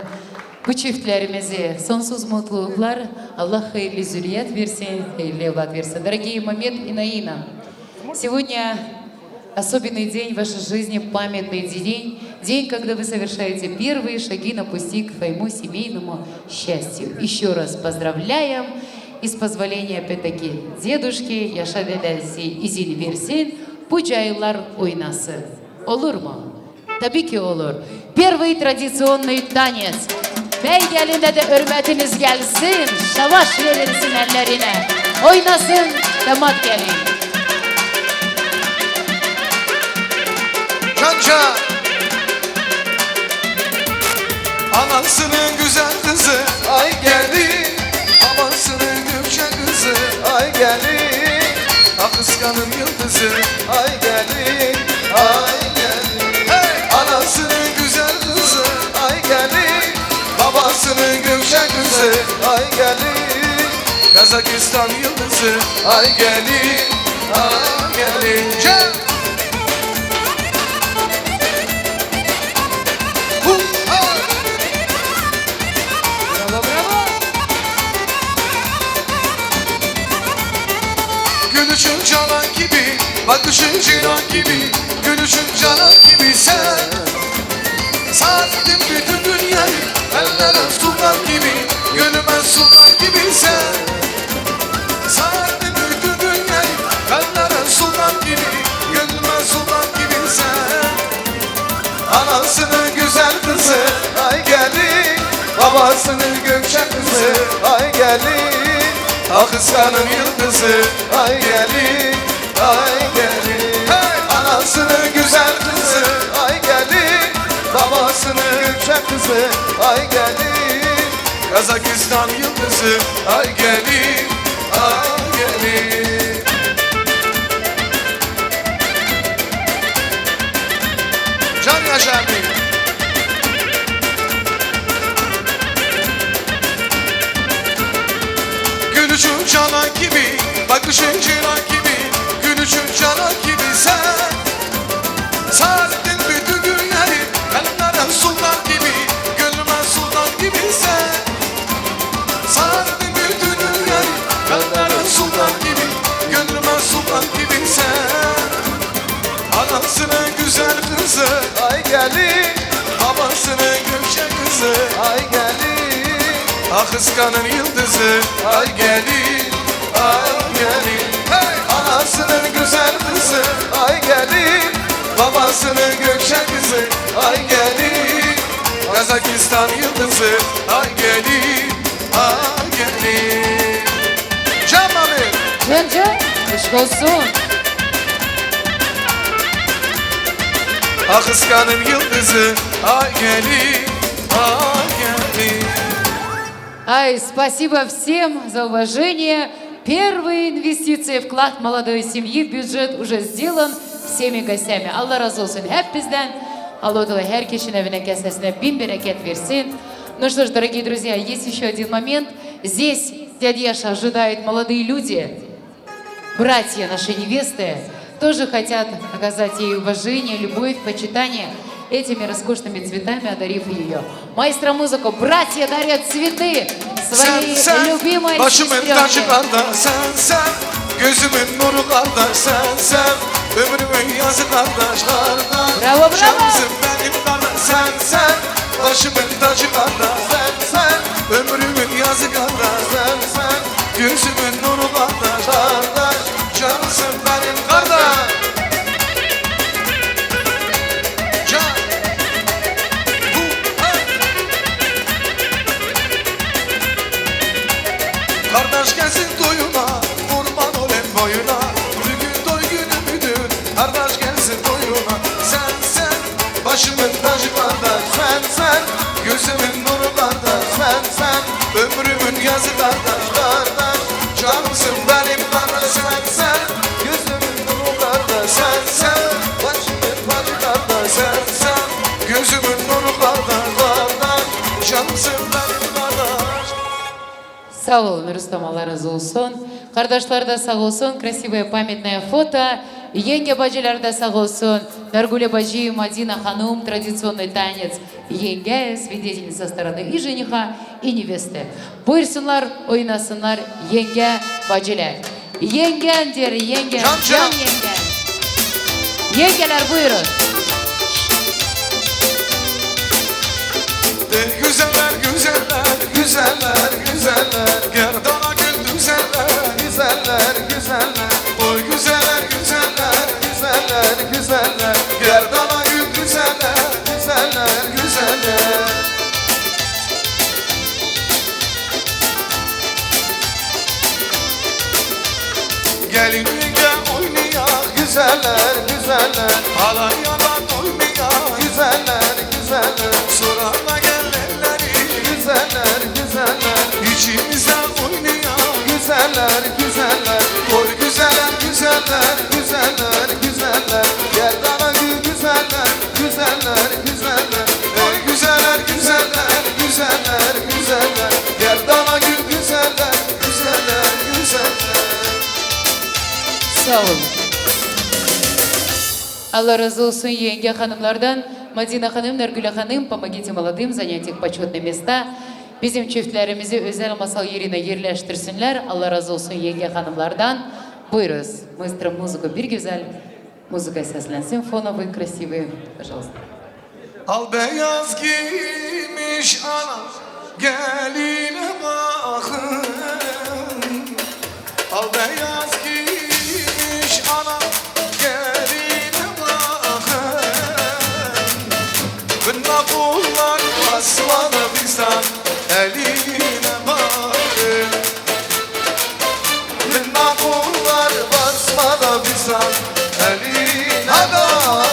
bu çiftlerimize sonsuz mutluluklar. Allah hayırlı zürriyet versin, hayırlı evlat versin. Дорогие Мамед и Наина, сегодня особенный день в вашей жизни, памятный день, день, когда вы совершаете первые шаги на пути к своему семейному счастью. Еще раз поздравляем и с позволения, опять-таки, дедушки, Yaşar dedesi izin versin, bu caylar oynasın. Olur mu? Tabii ki olur. Первый традиционный танец. Bey gelinde de hürmetiniz gelsin. Şavaş verilsin ellerine. Oynasın damat gelin. Can can. Anasının güzel kızı ay geldi. Babasının Gökçe kızı ay geldi. Ah kıskanın yıldızı ay geldi. Ay geldi. Hey! Anasının güzel kızı ay geldi. Babasının Gökçe kızı ay geldi. Kazakistan yıldızı ay geldi. Ay geldi. Can. Hu, ha. Bravo, bravo. Gülüşün canan gibi, bakışın ceylan gibi, gülüşün canan gibi sen. Sardın bütün dünyayı, ellere sular gibi, gönlüme sular gibi sen. Sardın bütün dünyayı, ellere sular gibi, gönlüme sular gibi sen. Anasının güzel kızı ay gelin, babasının Gökçe kızı ay gelin. Ah kıskanın yıldızı ay gelin, ay gelin. Hey! Anasının güzel kızı ay gelin, babasının Gökçe kızı ay gelin. Kazakistan yıldızı ay gelin, ay gelin. Can Yaşar Bey. Gülüşün canan gibi, bakışın ceylan gibi, gülüşün canan gibi sen. Sardın bütün dünyayı, ellere sular gibi, gönlüme sular gibi sen. Sardın bütün dünyayı, ellere sular gibi, gönlüme sular gibi sen. Anasının güzel kızı ay gelin, babasının Gökçe kızı ay gelin. Ah kıskanın yıldızı ay gelin, ay gelin. Hey! Anasının güzel kızı ay gelin, babasının Gökçe kızı ay gelin. Kazakistan yıldızı ay gelin, ay gelin. Can abi. Can can, eşk olsun. Ah kıskanın yıldızı ay gelin, ay gelin. Ай, спасибо всем за уважение. Первые инвестиции, вклад молодой семьи в бюджет уже сделан всеми гостями. Allah razı olsun hepinizden. Allah Teala herkesin evine, kesesine bin bereket versin. Ну что ж, дорогие друзья, есть еще один момент. Здесь дядя Яша ожидает молодые люди. Братья нашей невесты тоже хотят оказать ей уважение, любовь, почитание этими роскошными цветами, одарив ее. Маэстро музыку, братья дарят цветы своей любимой сестренке. Başımın tacı kardeş sen sen. Gözümün nuru kardeş sen sen. Ömrümün yazı kardeş kardeş. Bravo, bravo. Şansım benim kardeş sen sen. Başımın tacı kardeş sen sen. Ömrümün yazı kardeş sen sen. Gözümün nuru kardeş kardeş. Şansım benim kardeş. Can. Hu, hey. Kardeş gelsin toyuna, kurban olayım boyuna. Bugün toy günümüdür, kardeş gelsin toyuna. Sen sen, başımın tacı kardeş, sen sen. Gözümün nuru kardeş, sen sen. Ömrümün yazı kardeş, kardeş. Canımsın benim kardeş, sen sen. Gözümün nuru kardeş, sen sen. Başımın tacı kardeş, sen sen. Gözümün nuru kardeş, kardeş. Canımsın benim kardeş. Sağ olun Rustam, Allah razı olsun. Kardeşler de sağ olsun, красивое памятное фото. Yenge bacılar da sağ olsun. Nergule bacı, Madina Hanım, традиционный танец. Yenge, свидетельница стороны и жениха, и невесты. Buyursunlar, oynasınlar yenge bacılar. Yengendir, yenge, Can, can. Can yenge. Yengeler, buyurun. Ey güzeller, güzeller, güzeller, güzeller. Gerdana gül düzeller, güzeller, güzeller. Oy güzeller, güzeller, güzeller, güzeller. Gerdana gül düzeller, güzeller, güzeller. Gelin yenge oynayak, güzeller, güzeller. Alay yana doymayak, güzeller, güzeller. Sonra da gel elleri, güzeller, güzeller. İçimizde oynayak, güzeller, güzeller. Oy güzeller, güzeller, güzeller, güzeller. Gel bana gül, güzeller, güzeller, güzeller. Oy güzeller, güzeller, güzeller, güzeller. Gel bana gül, güzeller, güzeller, güzeller. Sağ olun. Allah razı olsun yenge hanımlardan. Madina Hanım, Nergüle Hanım, помогите молодым занять их почетные места. Bizim çiftlerimizi özel masal yerine yerleştirsinler. Allah razı olsun yenge hanımlardan. Buyuruz. Maestro, muzika, bir güzel muzika seslensin. Фоновый, красивый. Пожалуйста. Al beyaz giymiş ana, geline bakın. Al beyaz giymiş ana, geline bakın. Bunda kullar basmadı bizden, eline bakın. Bunda kullar basmadı bizden, eline bakın.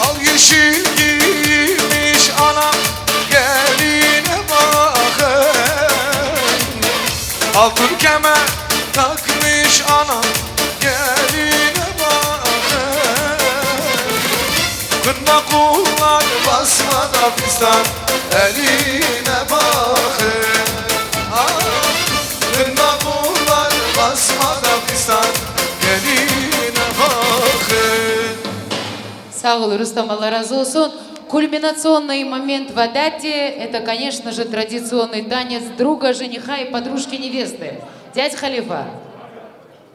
Al yeşil giymiş anam, geline bakın. Altın kemer takmış anam, geline bakın. Kına kullar basmada fistan, eline bakın. Ah, kına kullar basmada fistan, eline bakın. Sağ ol, Rustam, Allah razı olsun. Кульминационный момент в Адате — это, конечно же, традиционный танец друга жениха и подружки невесты. Дядь Халифа.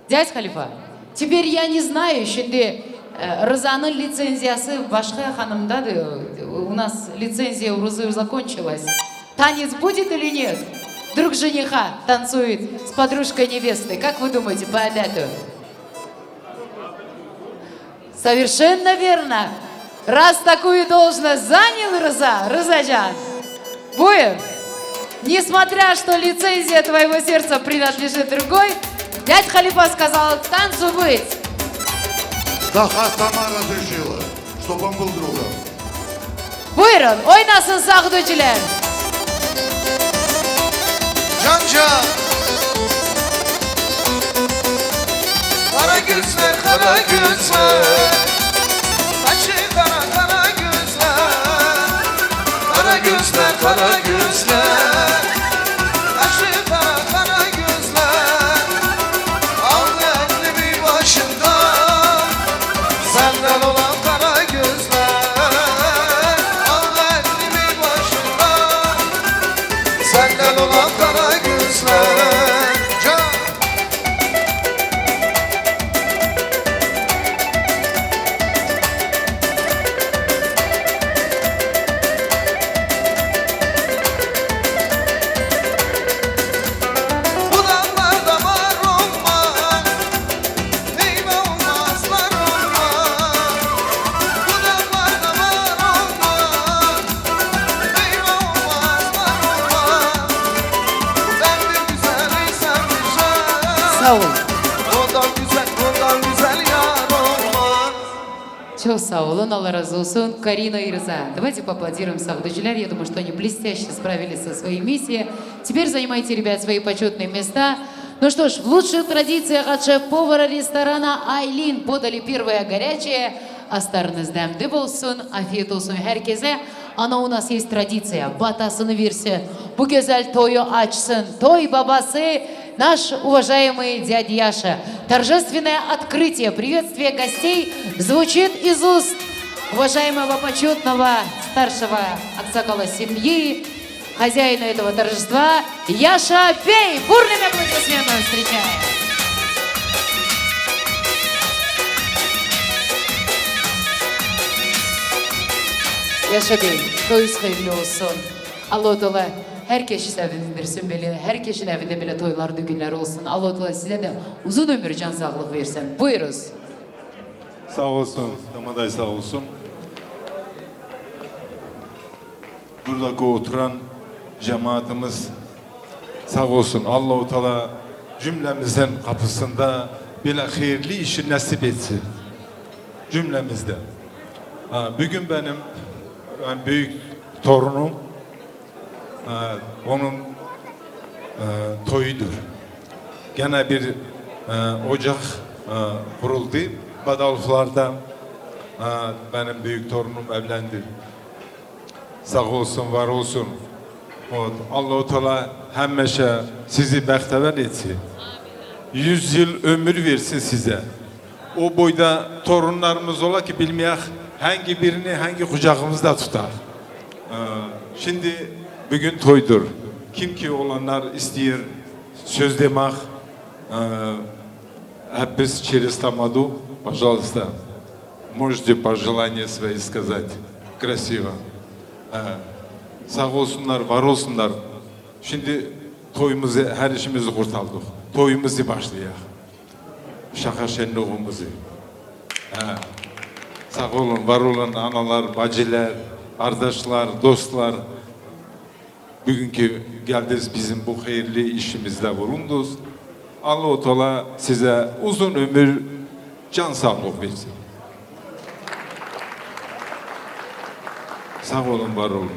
Дядь Халифа, теперь я не знаю, şimdi, e, Rıza'nın litsenziyası başka hanımdadır. У нас лицензия у Рузы закончилась. Танец будет или нет? Друг жениха танцует с подружкой невесты. Как вы думаете, по адату? Совершенно верно. Раз такую должность занял Рыза, Рызаджан, buyur. Несмотря что лицензия твоего сердца принадлежит другой, дядь Халифа сказал: танцу быть. Да, Тамара решила, чтобы он был другом. Buyurun, oynasın sağducular. Can can. Kara gözler, kara gözler. Kaşı kara, kara gözler. Kara gözler, kara gözler. Kaşı kara, kara gözler. Al aklımı başımdan. Senden olan kara gözler, al aklımı başımdan. Senden olan kara gözler. Can. Bu dağlarda var olmaz. Meyve olmaz, nar olmaz. Bu dağlarda var olmaz. Meyve olmaz, nar olmaz. Ben bir güzeli sevmişim. Sağ ol. Ondan güzel, ondan güzel yar olmaz. Çok sağ olun, Allah razı olsun. Карина и Рыза. Давайте поаплодируем, sağducular. Я думаю, что они блестяще справились со своей миссией. Теперь занимайте, ребят, свои почётные места. Ну что ж, в лучших традициях от шеф-повара ресторана «Айлин» подали первое горячее. Astarınız demli olsun, afiyet olsun herkese. Она у нас есть традиция, батасын версия. Bu güzel toyu açsın toy babası, наш уважаемый дядя Яша. Торжественное открытие, приветствие гостей звучит из уст уважаемого почётного старшего аксакала семьи, хозяина этого торжества, Яша Бей. Бурными аплодисментами встречаем. Yaşa Bey, toyunuz hayırlı olsun. Allahu Teala herkesi sevindirsin böyle, herkesin evinde böyle toylar, düğünler olsun. Allahu Teala size de uzun ömür, can sağlık versin. Buyuruz. Sağ olsun, Samaday sağ olsun. Buradaki oturan cemaatimiz sağ olsun. Allahu Teala cümlemizin kapısında böyle hayırlı işi nasip etsin. Cümlemizde. Ha, bugün benim, ben büyük torunum, e, onun, e, toyudur. Gene bir, e, ocak, e, kuruldu. Badaluflarda, e, benim büyük torunum evlendi. Sağ olsun, var olsun. O, Allahu Teala hemmeşe sizi bahtever etsin. Yüz yıl ömür versin size. O boyda torunlarımız ola ki bilmeyek hangi birini hangi kucağımızda tutar. Ee, şimdi bugün toydur. Kim ki olanlar istiyor söz demek, ee, hep biz через тамаду, пожалуйста. Можете пожелание свои сказать. Красиво. Ee, sağ olsunlar, var olsunlar. Şimdi toyumuzu, her işimizi kurtardık. Toyumuzu başlayak. Şaka şenliğimizi. He. Sağ olun, var olun analar, bacılar, kardeşler, dostlar. Bugünkü geldiniz bizim bu hayırlı işimizde bulundunuz. Allahu Teala size uzun ömür, can sağlığı versin. Sağ olun, var olun.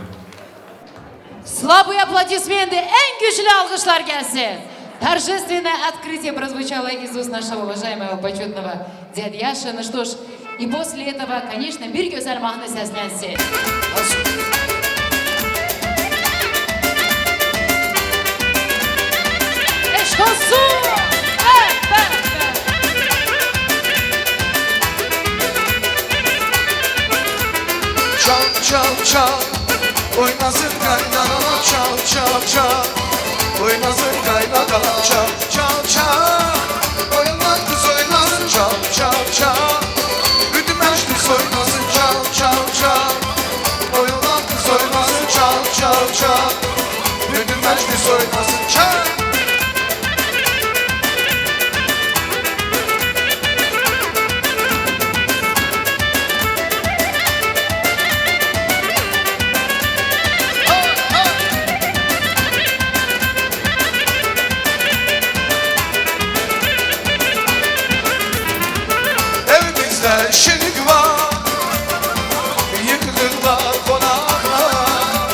Слабые аплодисменты, en güçlü alkışlar gelsin. Торжественное открытие прозвучало из уст нашего уважаемого почётного дяди Яши. Ну что ж, и после этого, конечно, bir güzel mahnı seslensin. Eşk olsun. Çal, çal, çal. Oynasın kaynana, çal, çal, çal. Oynasın kaynana, çal, çal, çal. Oynasın kız oynasın, çal, çal, çal. Bütün meclis oynasın, çal, çal, çal. Oynasın kız oynasın, çal, çal, çal. Bütün meclis oynasın, çal. Evimizde şirin var, yıkılırlar konaklar.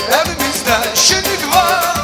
Evimizde şirin var,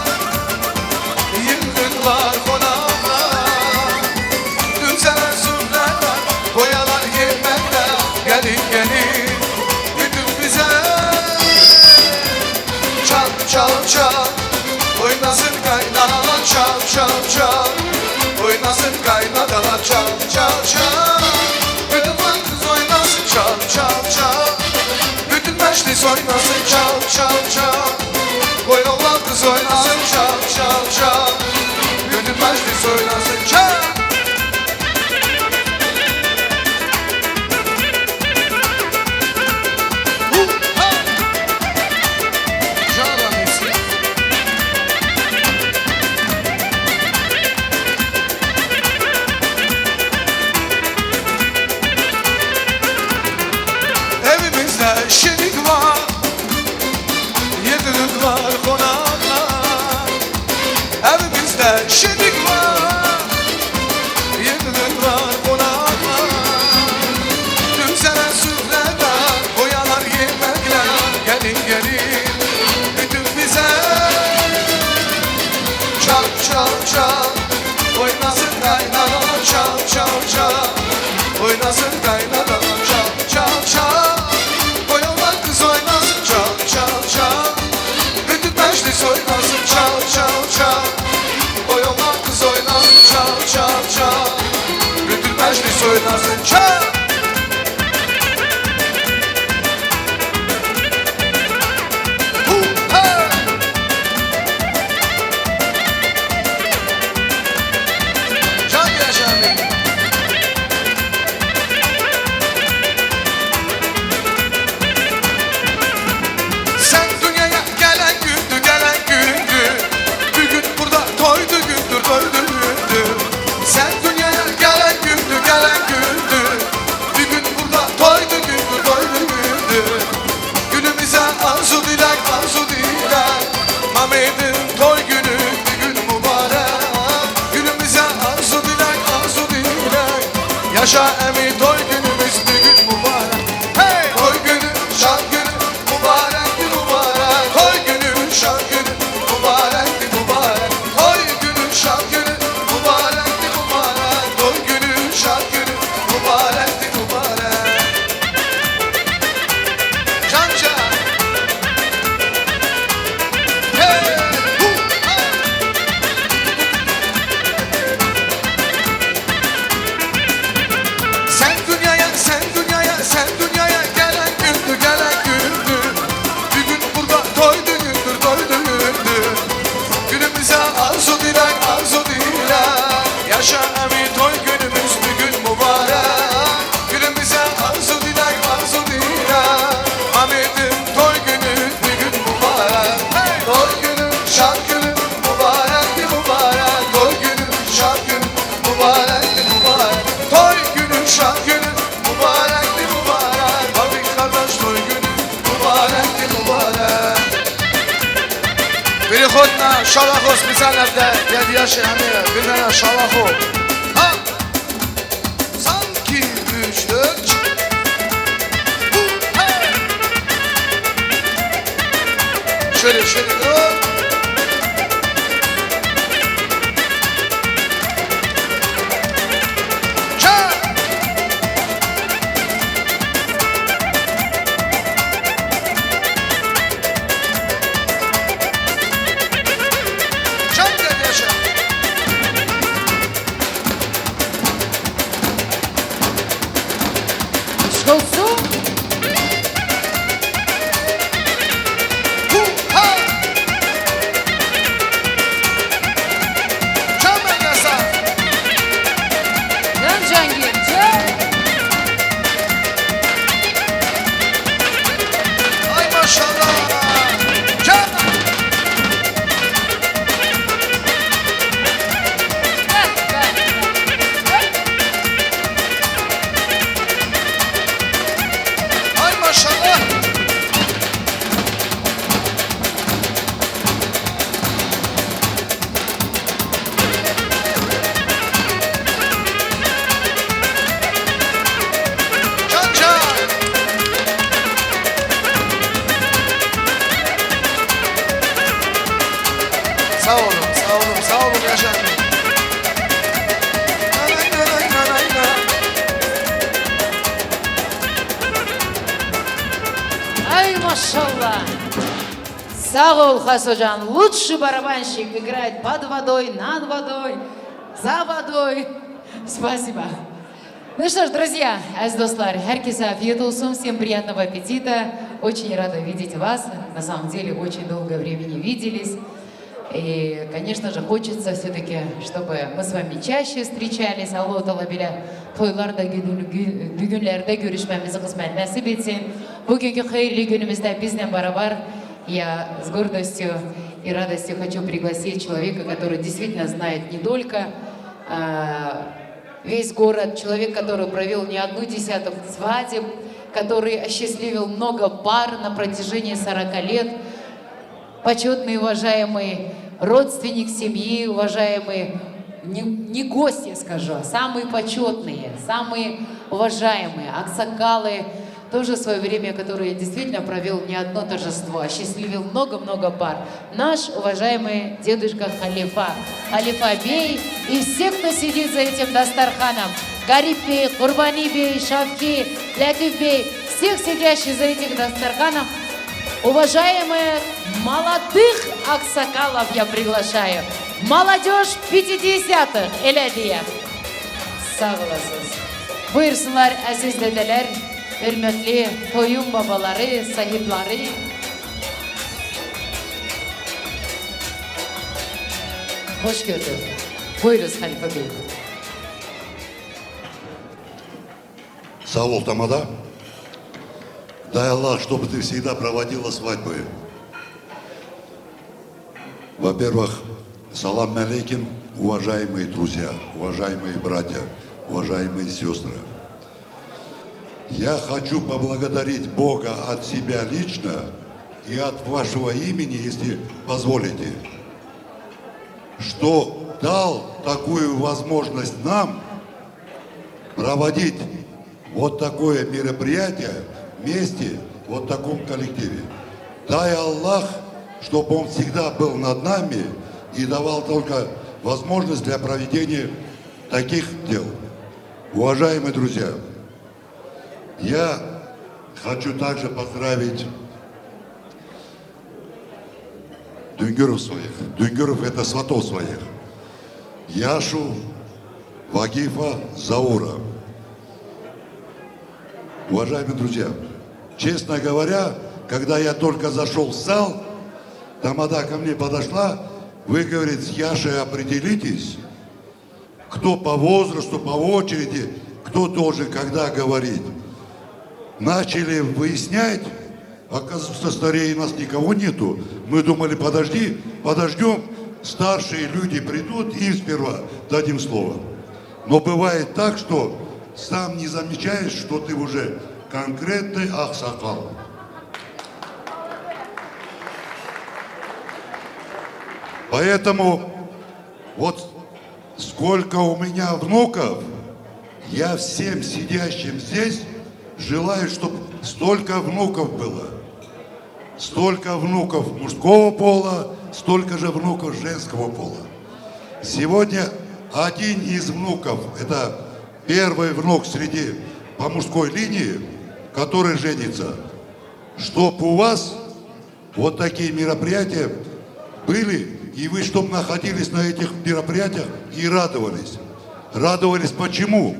Çal çal, oynasın kaynana, çal çal çal. Oynasın kaynana, çal çal çal. Oynasın kız oynasın, çal çal çal. Bütün meclis oynasın, çal çal çal. Oynasın kız oynasın, çal çal çal. Bütün meclis oynasın, çal. Hu, hey! Can Güneş abi. Sen dünyaya gelen gündü, gelen gündü. Bugün burada toy düğündür, toy düğündür. Sen dünyaya gelen gündü, gelen gündü. Bugün burada toy düğündür, toy düğündür. Günümüze arzu dilek, arzu dilek. Mehmet'in toy günü bugün mübarek. Günümüze arzu dilek, arzu dilek. Yaşa emi, toy günümüz bugün mübarek. Hey! Toy günü, şan günü, mübarek, mübarek. Toy günü, şan günü, mübarek, mübarek. Toy günü, şan günü, mübarek, mübarek. Toy günü, şan günü, mübarek, mübarek. Can can. Hey, hu, ha. Sen dünyaya, sen dünyaya, sen dünyaya gelen gündü, gelen gündü. Bugün burada toy düğündür, toy düğündür. Günümüze arzu dilek, arzu dilek. Yaşa emi, toy günümüz bugün mübarek. Günümüze arzu dilek, arzu dilek. Mehmet'in toy günü bugün mübarek. Hey! Toy günü, şan günü, mübarek, mübarek. Toy günü, şan günü, mübarek, mübarek. Toy günü, şan günü, mübarek, mübarek. Abi kardeş, toy günü, mübarek, mübarek. Переход на шалахо специально для, для Яши Амира. Бирдана шалахо. Ha! Sanki üç, dört. Hu, hey! Şöyle, şöyle, hop. Çal! Çal, gel yaşa. Aşk olsun. Hu, ha! Can Belgesel. Can Cengiz, can. Ay maşallah. Can. Ay maşallah. Can can. Sağ olun, sağ olun, sağ olun, yaşa. Ay maşallah. Sağ ol, Хасоджан. Лучший барабанщик играет под водой, над водой, за водой. Спасибо. Ну что ж, друзья, əziz dostlar, hər kəsə afiyet olsun, всем приятного аппетита. Очень рада видеть вас. На самом деле, очень долгое время не виделись. И, конечно же, хочется всё-таки, чтобы мы с вами чаще встречались. Allahu Teala belə toylarda, günü-, gü-, düğünlerde görüşmemizi kısmet nasip etsin. Bugünkü hayırlı günümüzde bizle beraber я с гордостью и радостью хочу пригласить человека, который действительно знает не только, а, весь город, человек, который провёл не одну десяток свадеб, который осчастливил много пар на протяжении сорока лет. Почётный, уважаемый родственник семьи, уважаемый, не, не гость, я скажу, а самые почётные, самые уважаемые аксакалы, Тоже свое время, которое я действительно провел не одно торжество, осчастливил много-много пар. Наш уважаемый дедушка Халифа, Халифа Бей и все, кто сидит за этим дастарханом, Гарип Бей, Курбани Бей, Шавки, Лятиф Бей, всех сидящих за этим дастарханом, уважаемые молодых аксакалов я приглашаю. Молодежь пятидесятых, Элядия. Sağ olasınız. Buyursunlar aziz dedeler, hürmetli toyun babaları, sahipleri. Hoş gördük. Buyuruz Halife Bey. Sağ ol, Tamada. Дай Аллах, чтобы ты всегда проводила свадьбы. Во-первых, салам алейкум, уважаемые друзья, уважаемые братья, уважаемые сестры. Я хочу поблагодарить Бога от себя лично и от вашего имени, если позволите, что дал такую возможность нам проводить вот такое мероприятие вместе, вот в таком коллективе. Дай Аллах, чтобы Он всегда был над нами и давал только возможность для проведения таких дел. Уважаемые друзья, я хочу также поздравить Дунгуров своих. Дунгуров — это сватов своих. Яшу, Вагифа, Заура. Уважаемые друзья, честно говоря, когда я только зашёл в зал, тамада ко мне подошла: «Вы, говорит, с Яшей определитесь, кто по возрасту, по очереди, кто должен когда говорить». Начали выяснять, оказывается, старее нас никого нету. Мы думали: «Подожди, подождём, старшие люди придут, им сперва дадим слово». Но бывает так, что сам не замечаешь, что ты уже конкретный аксакал. Поэтому вот сколько у меня внуков, я всем сидящим здесь желаю, чтоб столько внуков было. Столько внуков мужского пола, столько же внуков женского пола. Сегодня один из внуков, это первый внук среди, по мужской линии, который женится, чтоб у вас вот такие мероприятия были, и вы чтоб находились на этих мероприятиях и радовались. Радовались почему?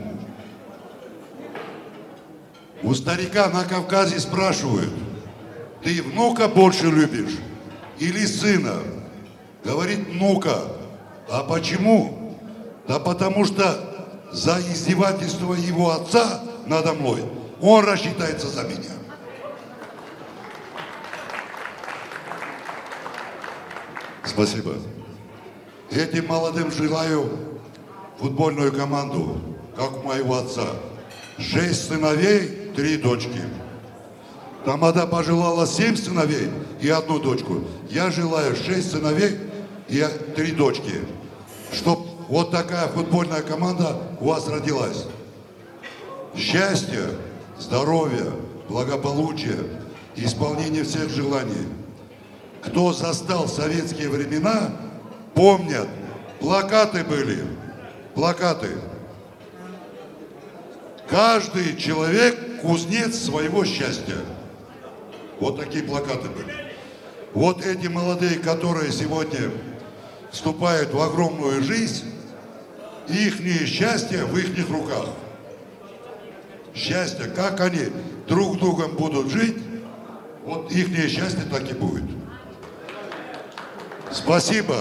У старика на Кавказе спрашивают: «Ты внука больше любишь или сына?» Говорит: «Внука». А почему? Да потому что за издевательство его отца надо мной он рассчитается за меня. Спасибо. Этим молодым желаю футбольную команду, как у моего отца. Шесть сыновей, три дочки. Тамада пожелала семь сыновей и одну дочку. Я желаю шесть сыновей и три дочки. Чтоб вот такая футбольная команда у вас родилась. Счастья, здоровья, благополучия, исполнения всех желаний. Кто застал советские времена, помнят, плакаты были, плакаты. Каждый человек кузнец своего счастья. Вот такие плакаты были. Вот эти молодые, которые сегодня вступают в огромную жизнь, ихнее счастье в ихних руках. Счастье, как они друг с другом будут жить, вот ихнее счастье так и будет. Спасибо.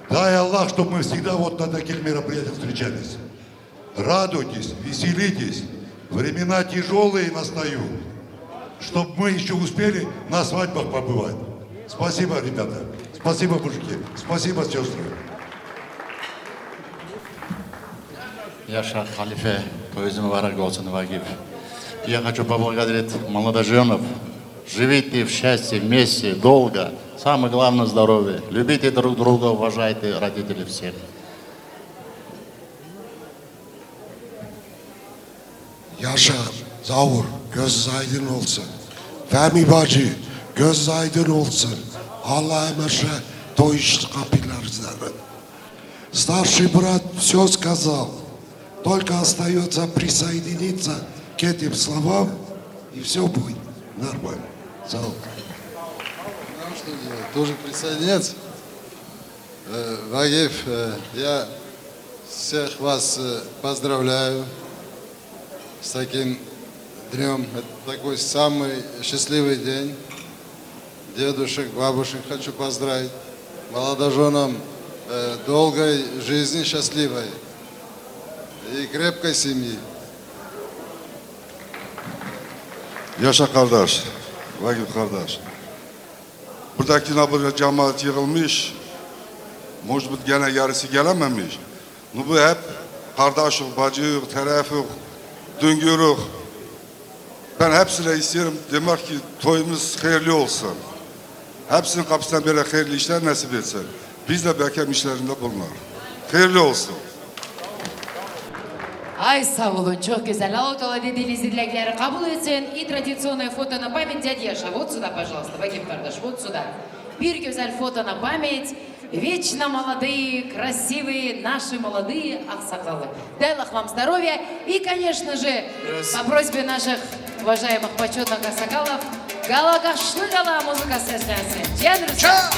Дай Аллах, чтобы мы всегда вот на таких мероприятиях встречались. Радуйтесь, веселитесь. Времена тяжёлые настают, чтоб мы ещё успели на свадьбах побывать. Спасибо, ребята. Спасибо, мужики. Спасибо, сёстры. Яша Халифе, поезд мубарак болсун, Вагиф. Я хочу поблагодарить молодожёнов. Живите в счастье вместе, долго. Самое главное — здоровье. Любите друг друга, уважайте родителей всех. Яша, Заур, Gözünüz aydın olsun. Fehmi Bacı, gözünüz aydın olsun. Allah'a emanet, то есть kapılar üzerinde. Старший брат все сказал. Только остается присоединиться к этим словам, и все будет нормально. Sağ ol. Нам что делать? Тоже присоединяться? Э, Вагиф, э, я всех вас, э, поздравляю с таким днём. Это такой самый счастливый день. Дедушек, бабушек хочу поздравить. Молодожёнам, э, долгой жизни счастливой и крепкой семьи. Yaşa kardeş, Vagif kardeş. Buradaki nabırda cemaat yığılmış. Mecbur gene yarısı gelememiş. Bu hep kardeşik, bacıyık, terefik, dunguruk. Ben hepsine istiyorum demek ki toyumuz hayırlı olsun. Hepsinin kapısından böyle hayırlı işler nasip etsin. Biz de beklem işlerinde bulunur. Hayırlı olsun. Ay sağ olun, çok güzel. Allahu Teala dediğiniz dilekleri kabul etsin. И традиционное фото на память, дядя Яша. Вот сюда, пожалуйста, Вагиф kardeş, вот сюда. Bir güzel фото на память. Вечно молодые, красивые наши молодые аксакалы. Дай Аллах вам здоровья и, конечно же, по просьбе наших уважаемых, почётных аксакалов, gala kaşlı gala muzika seslensin. Cihan Rüstem.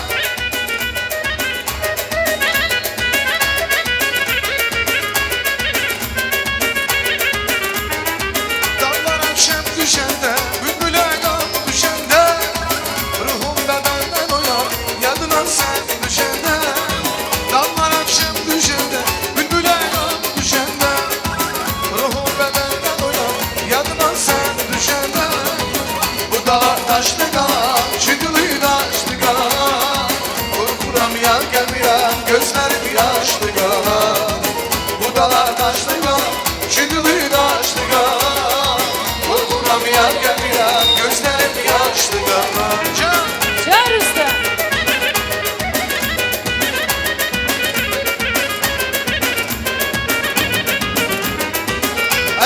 Dallara çem düşende, bülbüle gam düşende, ruhum bedenden oynar, yadına sen düşende. Dallara çem düşende, bülbüle gam düşende, ruhum bedenden oynar, yadına sen düşende. Bu dala taştı gala, çıkılı taştı gala. Korkuram yar gelmeyen, gözlerim yaşlı gala. Bu dala taştı gala, çıkılı taştı gala. Korkuram yar gelmeyen, gözlerim yaşlı gala. Can! Can Rüstem!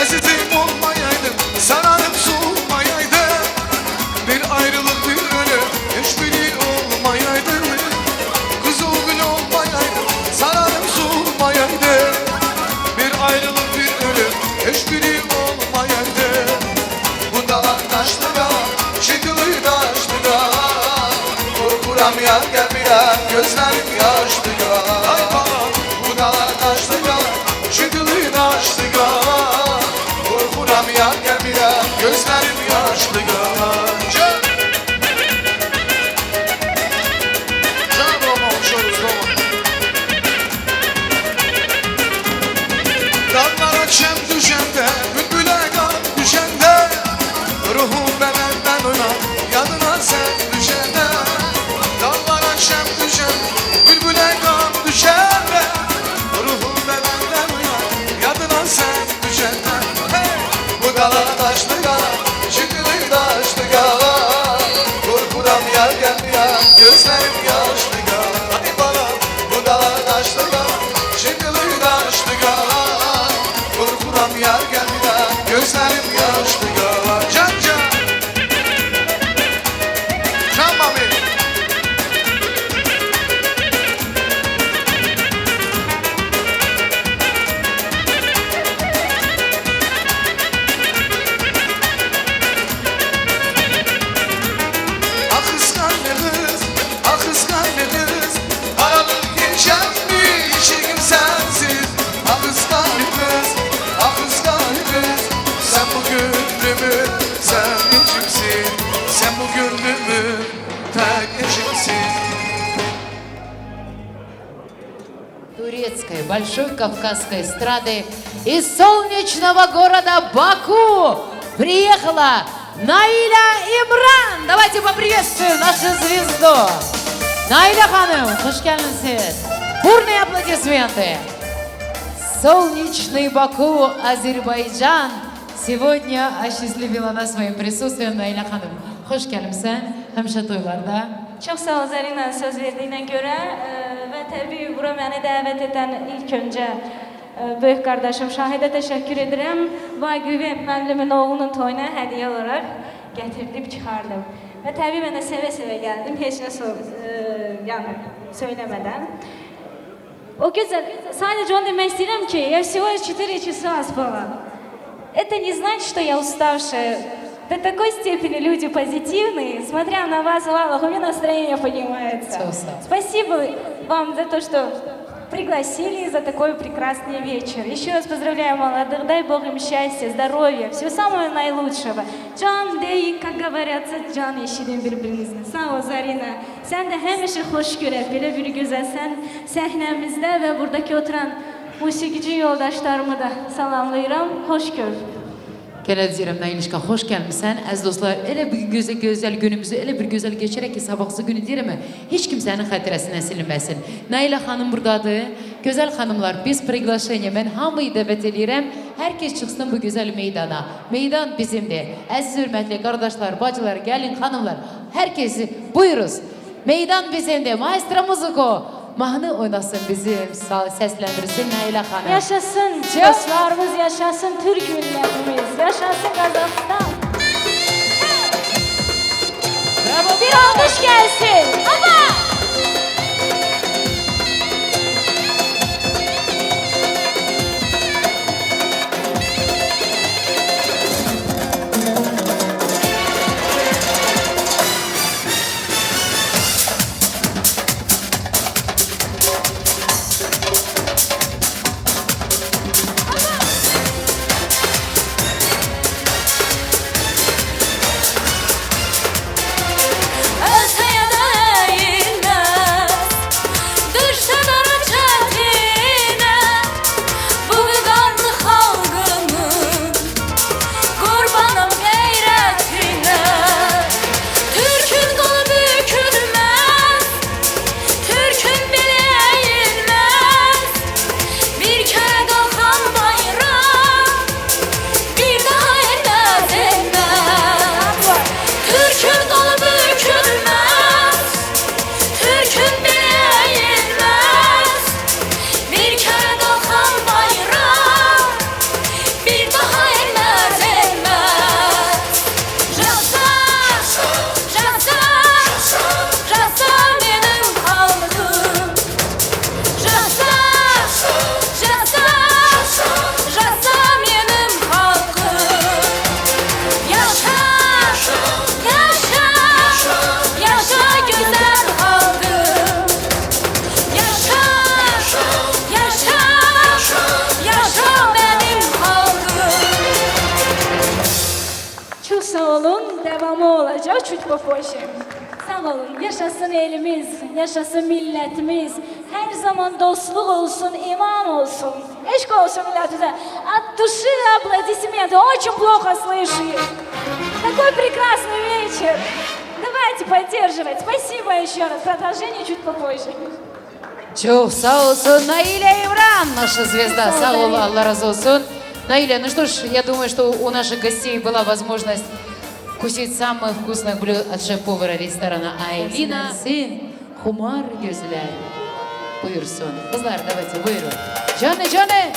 Azizim olmayaydı, sararıp solmayaydı. Bir ayrılık, bir ölüm, hiçbiri olmayaydı. Kızıl gül olmayaydı, sararıp solmayaydı. Bir ayrılık, bir ölüm, hiçbiri olmayaydı. Bu dağlar taşlı da, çıkılı taşlı da. Korkuram yar gelmeyen, gözlerim yaşlı da. Ay baba, bu dağlar taşlı da, çıkılı taşlı da. Korkuram yar gelmeyen, gözlerim yaşlı da. Can! Can Roma, uçuyoruz Roma. Dallara çem düşende, bülbüle gam düşende, ruhum bedenden oynar, yadına sen düşende. Dallara çem düşende, bülbüle gam düşende, ruhum bedenden oynar, yadına sen düşende. Hey! Bu dala taşlı gala, çıkılı taşlı gala. Korkuram yar gelmeyen, gözlerim yaşlı gala. Ay bala, bu dala taşlı gala, çıkılı taşlı gala. Korkuram yar gelmeyen, gözlerim yaşlı gala. Can can. Can Mami. Ah kıskançlığız, ah kıskançlığız, aralık geçer mi hiç kimsensiz? Ah kıskançlığız, ah kıskançlığız, sen bu gönlümün sevincimsin, sen bu gönlümün tek eşimsin. Турецкой, Большой Кавказской эстрады из солнечного города Баку приехала Наиля Имран. Давайте поприветствуем нашу звезду. Наиля Ханум, hoş geldiniz. Бурные аплодисменты. Солнечный Баку, Азербайджан сегодня осчастливила нас своим присутствием, Наиля Ханум. Hoş gelmişsin, hemşe toylarda. Çok sağ ol Zarina, söz verdiğine göre, e, ve tabii buraya beni davet eden ilk önce, e, büyük kardeşim Şahide teşekkür ederim. Vay Güven, Memlüm'ün oğlunun toyuna hediye olarak getirdim, çıkardım. Ve tabii ben de seve seve geldim, hiç ne sor-, e, yani söylemeden. O güzel, sadece onu demek istedim ki я всего лишь четыре часа спала. Это не значит, что я уставшая. До такой степени люди позитивные. Смотря на вас, Лала, у меня настроение поднимается. Çok sağ ol. Спасибо вам за то, что пригласили, за такой прекрасный вечер. Еще раз поздравляю молодых. Дай Бог им счастья, здоровья, всего самого наилучшего. Can deyin, как говорится, can eşidin birbirinizle. Sağ ol Zarina. Sen de hemişe hoş göre, böyle bir güzel sen sahnemizde ve buradaki oturan musikici yoldaşlarımı da salamlayıram. Hoş gör. Geleceğim Nailişka, hoş gelmişsen. Ez dostlar, öyle bir güzel, güzel günümüzü öyle bir güzel geçirek ki sabahsı günü diyelim mi? Hiç kimsenin hatıresine silinmesin. Naila Hanım buradadır. Güzel hanımlar, biz приглашение, ben hamıyı davet ediyorum. Herkes çıksın bu güzel meydana. Meydan bizimdir. Aziz hürmetli kardeşler, bacılar, gelin hanımlar, herkesi buyuruz. Meydan bizimdir. Maestro muziko, mahnı oynasın bizim, sa-, seslendirsin Naila Hanım. Yaşasın dostlarımız, yaşasın Türk milletimiz, yaşasın Kazakistan. Bravo. Bir alkış gelsin. Ama Öteye değilmez, düşse dara çetine, bu vüganlı halkımın kurbanım gayretine. Türk'ün kolu bükülmez, Türk'ün beli eğilmez. Bir kere kalkan bayrak, bir daha eğilmez, eğilmez. Türk'ün kolu bükülmez, Türk'ün beli eğilmez. Bir kere kalkan bayrak, bir daha eğilmez, eğilmez. Yaşa, yaşa, yaşa benim halkım. Yaşa, yaşa, yaşa benim halkım. Yaşa, yaşa, yaşa güzel halkım. Yaşa, yaşa, yaşa benim halkım. Çok sağ olun. Devamı olacak. Чуть попозже. Sağ olun. Yaşasın elimiz, yaşasın milletimiz. Her zaman dostluk olsun, iman olsun. Eşk olsun milletimize. От души аплодисменты. Очень плохо слышу. Такой прекрасный вечер. Давайте поддерживать. Спасибо еще раз. Продолжение чуть попозже. Çok sağ olsun Naile İmran, наша звезда. Sağ ol, Allah razı olsun. Наиля, ну что ж, я думаю, что у наших гостей была возможность вкусить самых вкусных блюд от шеф-повара ресторана Aylina. Gelsin. Humar gözler buyursun. Kızlar, давайте, buyurun. Canı canı.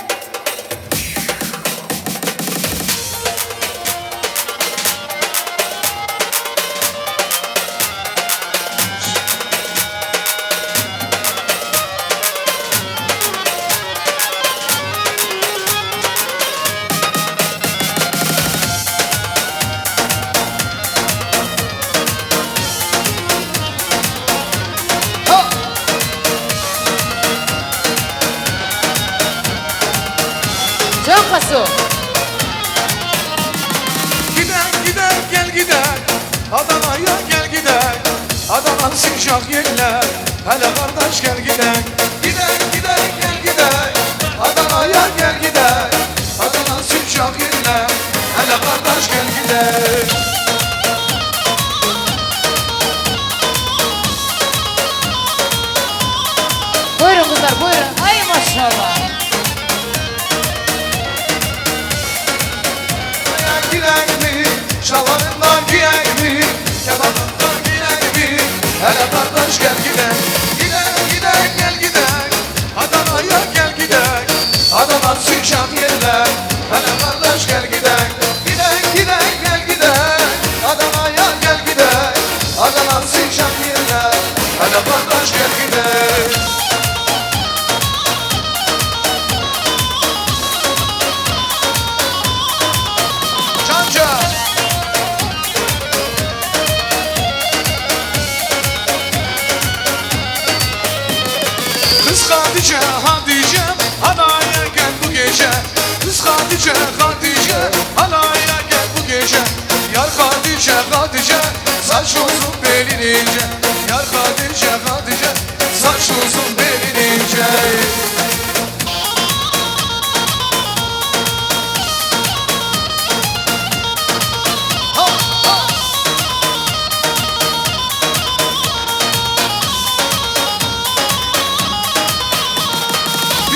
Can Paso. Gidek, gidek, gel gidek. Adana'ya gel gidek. Adana sıcak yerler. Hele kardeş gel gidek. Gidek, gidek, gel gidek. Adana'ya gel gidek. Adana sıcak yerler. Hele kardeş gel gidek. Buyurun kızlar, buyurun. Ay maşallah. Gidek mi? Şalvarından gidek mi? Kebabından gidek mi? Hele kardeş gel gidek. Gidek, gidek, gel gidek. Adana'ya gel gidek. Adana sıcak yerler. Hele kardeş gel gidek. Hatice, halaya gel bu gece. Kız Hatice, Hatice, halaya gel bu gece. Yar Hatice, Hatice, saç uzun belin ince. Yar Hatice, Hatice, saç uzun belin ince.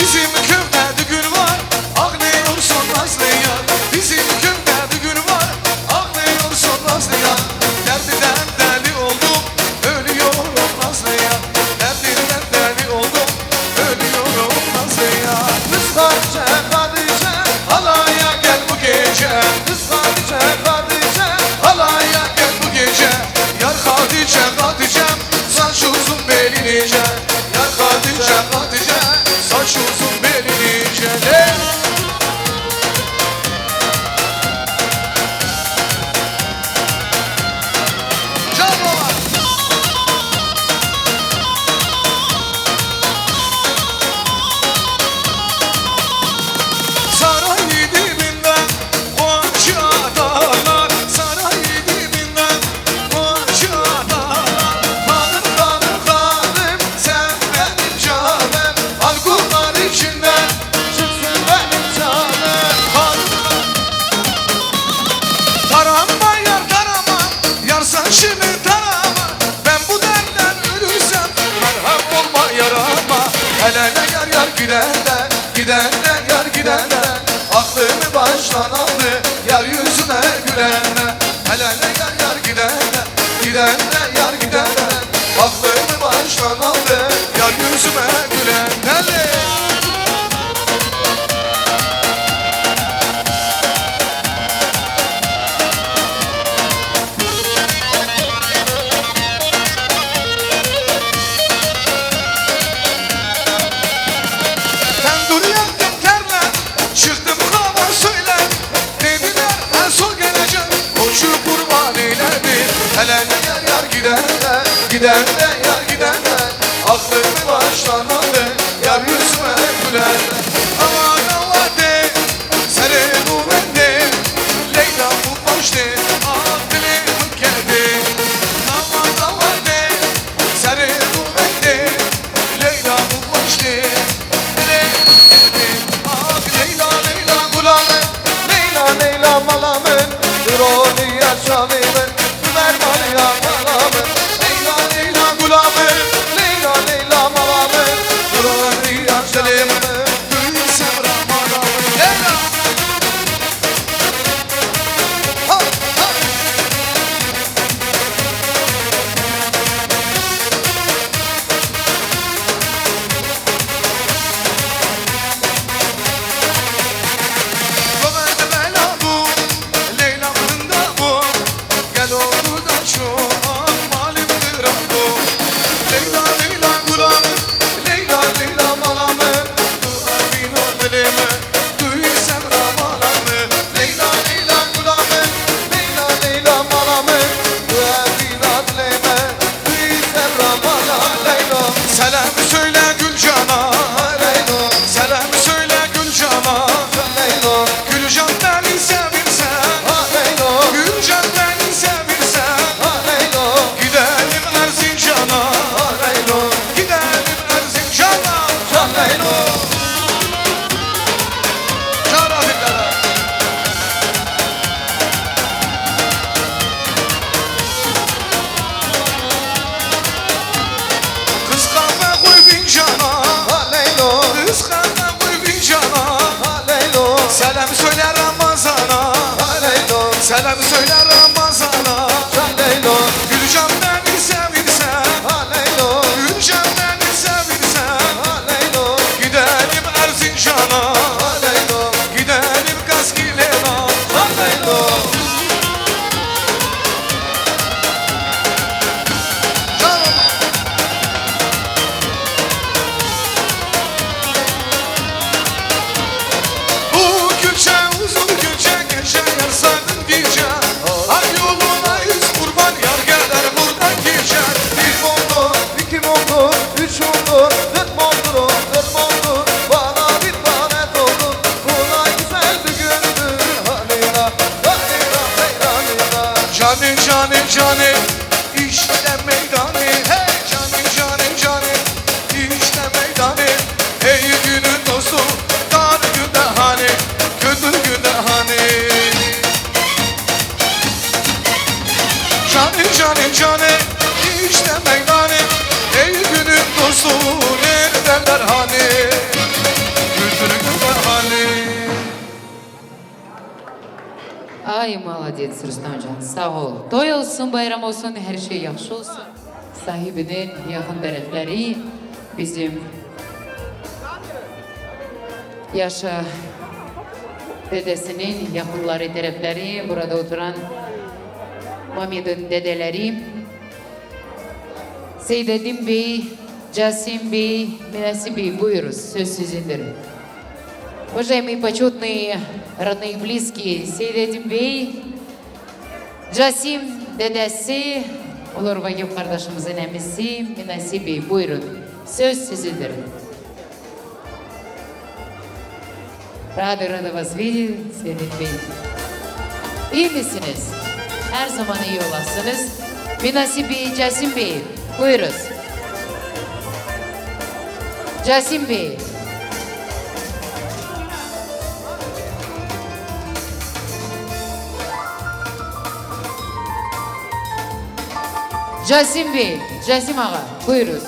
Bizim köyde düğün var, ağlıyorsun Nazlı yar. Bizim köyde düğün var, ağlıyorsun Nazlı yar. Derdinden deli oldum, ölüyorum Nazlı yar. Derdinden deli oldum, ölüyorum Nazlı yar. Kız Hatice, Hatice, halaya gel bu gece. Kız Hatice, Hatice, halaya gel bu gece. Yar Hatice, Hatice, saç uzun belin ince. Yar Hatice, Hatice, saç uzun belin ince. Hey! Çabuk! Saray dibinde koca dağlar, saray dibinde koca dağlar. Hanım, hanım, hanım, sen benim canım, al kumar içinden çıksın benim canım. Hanım, tarama yar, tarama, yar saçını tarama. Ben bu dertten ölürsem merhem olma yarama. Hele ne yar yar gidende, gidende yar gidende. Aklımı baştan aldı yar yüzüme gülende. Hele ne yar yar gidende, gidende yar gidende. Aklımı baştan aldı yar yüzüme gülende. Tenduru yaktım terle, çıktım hava söyle. Dediler en son gelecek, koçu kurban eyledi. Hele ne yar yar gidende, gidende yar gidende. Aklımı baştan aldı yar yüzüme gülende. Aman aman de, serê bû min dê, Leyla bû paştê, ah dilê min kedê. Nawa nawa dê, serê bû min dê, Leyla bû paştê, dilê min kedê. Ah Leyla, Leyla gula min, Leyla, Leyla mala min, Roniya çavê min, Mermaniya mala min, Leyla, Leyla gula min, Leyla, Leyla mala min, Roniya dilê min. Leyla, Leyla, gula min, Leyla, Leyla mala min, tu evîna dilê min, tu yî semra mala min. Leyla, Leyla, gula min, Leyla, Leyla, mala min, tu evîna dilê min, tu yî semra mala min. Leyla, selam söyle Gülcan'a. Ha, Leyla, selam söyle Gülcan'a. Ha, Leyla, Gülcan beni sevirsen. Ha, Leyla, Gülcan beni sevirsen. Ha, Leyla, gidelim Erzincan'a. Ha, Leyla, gidelim Erzincan'a. Ha, Leyla. Çağır Afrika'da. Kız kahve koy fincana. Ha, Leylo. Kız kahve koy fincana. Ha, Leylo. Selam söyle Ramazan'a. Ha, Leylo. Selam söyle Ramazan'a. Ha, Leylo. Gülcan beni sevirsen. Ha, Leylo. Gülcan beni sevirsen. Ha, Leylo. Gidelim Молодец, Rustamcan, sağ ol. Toy olsun, bayram olsun, her şey yaxşı olsun. Sahibinin yakın tarafları bizim yaşa dedesinin yakınları tarafları, burada oturan Mamid'in dedeleri. Seydeddin Bey, Casim Bey, Minasip Bey, buyurun, söz sizindir. Уважаемые почётные родные и близкие, Seydeddin Bey, Casim dedesi, olur Vagif kardeşimizin emisi, Minasip Bey, buyurun, söz sizindir. Рады, рада вас видеть, Seydeddin Bey. İyi misiniz? Her zaman iyi olasınız. Minasip Bey, Casim Bey, buyurun. Casim Bey. Casim Bey, Casim ağa, buyurun.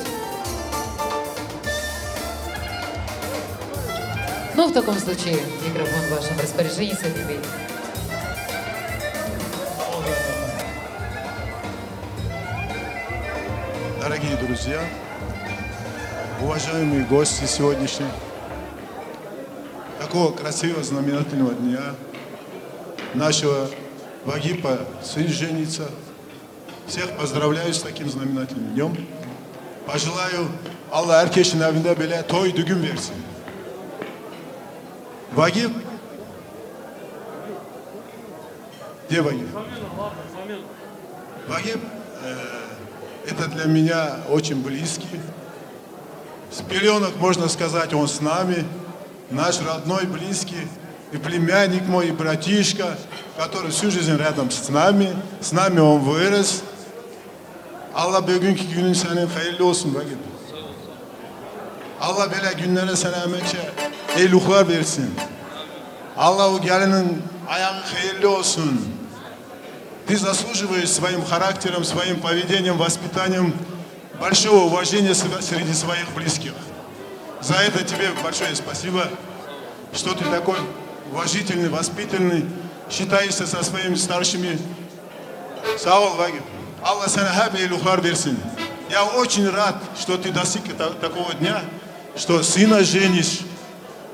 Ну, в таком случае, микрофон в вашем распоряжении, Сергей. Дорогие друзья, уважаемые гости сегодняшние, такого красивого знаменательного дня нашего Вагипа сын женится. Всех поздравляю с таким знаменательным днём. Пожелаю, Allah herkesin evinde böyle toy düğün versin. Vagip. Где Вагип? Вагип, э, это для меня очень близкий. С пелёнок, можно сказать, он с нами. Наш родной, близкий, и племянник мой, и братишка, который всю жизнь рядом с нами, с нами он вырос. Allah bugünkü günün senin hayırlı olsun Vagip. Allah böyle günlere sana emekçe eyluhlar versin. Allah o gelinin ayağı hayırlı olsun. Ты заслуживаешь своим характером, своим поведением, воспитанием большого уважения сре- среди своих близких. За это тебе большое спасибо, что ты такой уважительный, воспитанный, считаешься со своими старшими. Sağ ol Vagip. Allah sana hep eyluhlar versin. Я очень рад, что ты достиг та- такого дня, что сына женишь.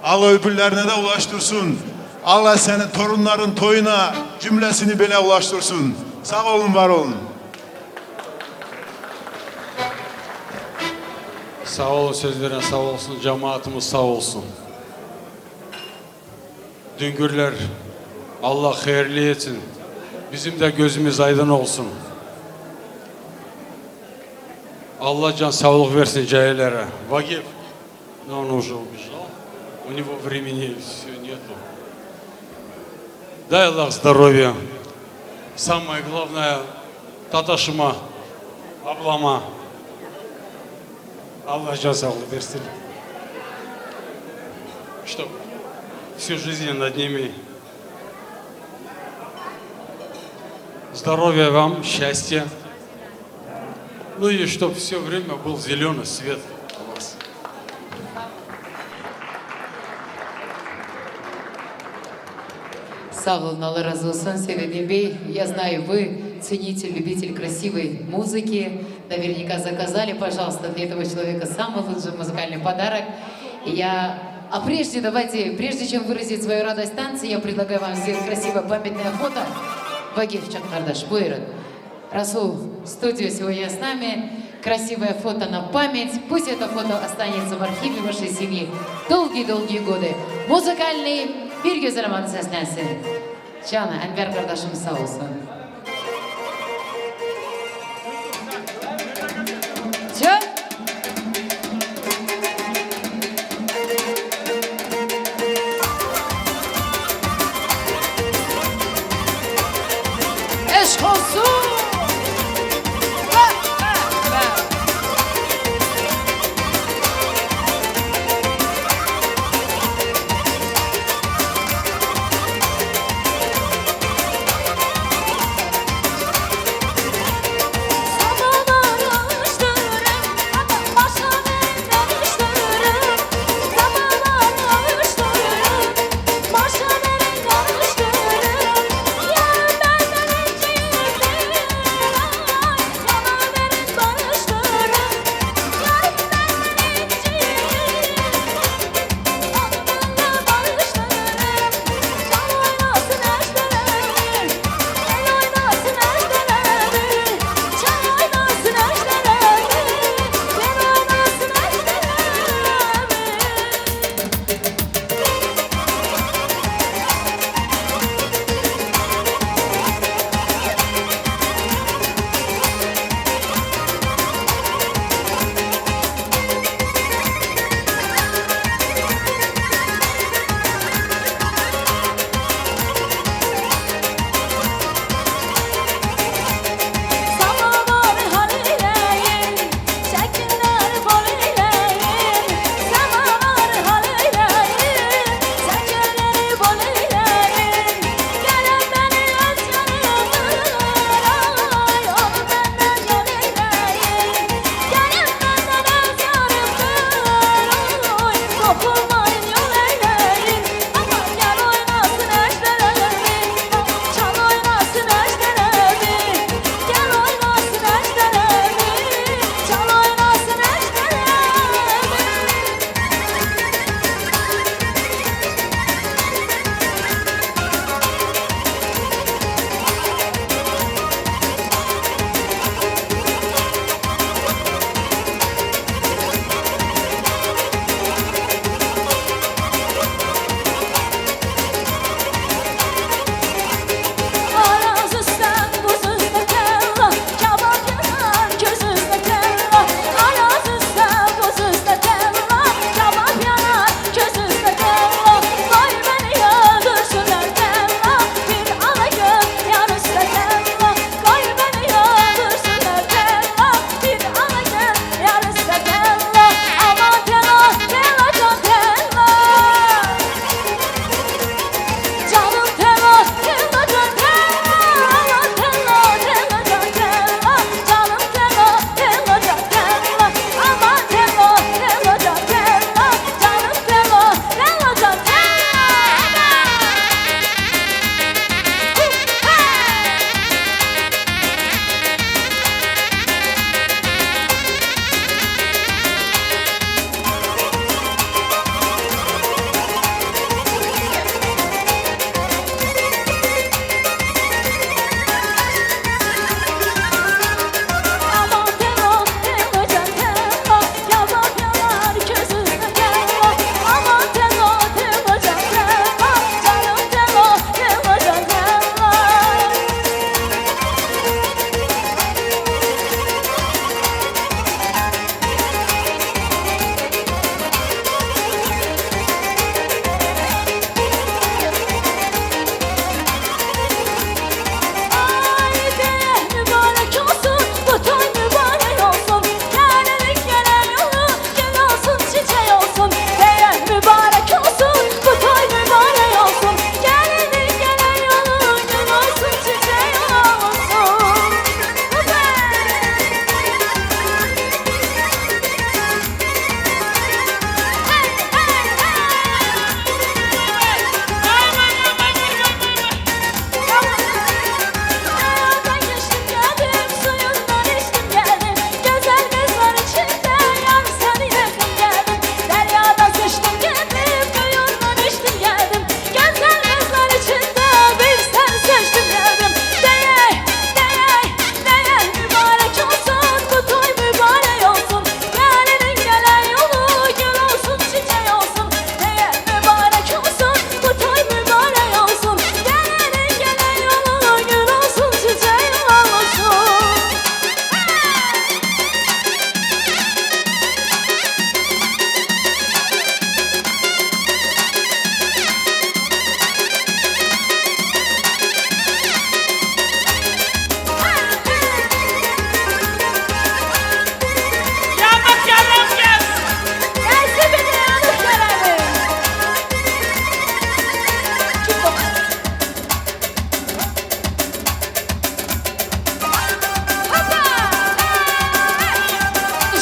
Allah öbürlerine de ulaştırsın. Allah senin torunların toyuna cümlesini bile ulaştırsın. Sağ olun, var olun. Sağ olun, söz veren sağ olsun, cemaatimiz sağ olsun. Düngürler, Allah hayırlı etsin. Bizim de gözümüz aydın olsun. Allah can sağlık versin cahillere. Vagif. Non, non, je убежал. У него времени всё нету. Дай Allah здоровья. Самое главное, таташима, ablama. Allah can sağlığı versin. Чтоб всю жизнь над ними. Здоровья вам, счастья. Ну и чтоб всё время был зелёный свет у вас. Sağ olun, Allah razı olsun, Seydeddin Bey. Я знаю, вы ценитель, любитель красивой музыки. Наверняка заказали, пожалуйста, для этого человека самый лучший музыкальный подарок. Я, а прежде, давайте, прежде чем выразить свою радость в танце, я предлагаю вам сделать красивое памятное фото. Вагифчик, kardeş, buyurun. Расул, в студию сегодня с нами. Красивое фото на память. Пусть это фото останется в архиве вашей семьи долгие-долгие годы. Музыкальный bir güzel aman seslensin. Canım, Enver kardeşim sağ olsun. Çok. Eşq olsun. Bak, bak, bak.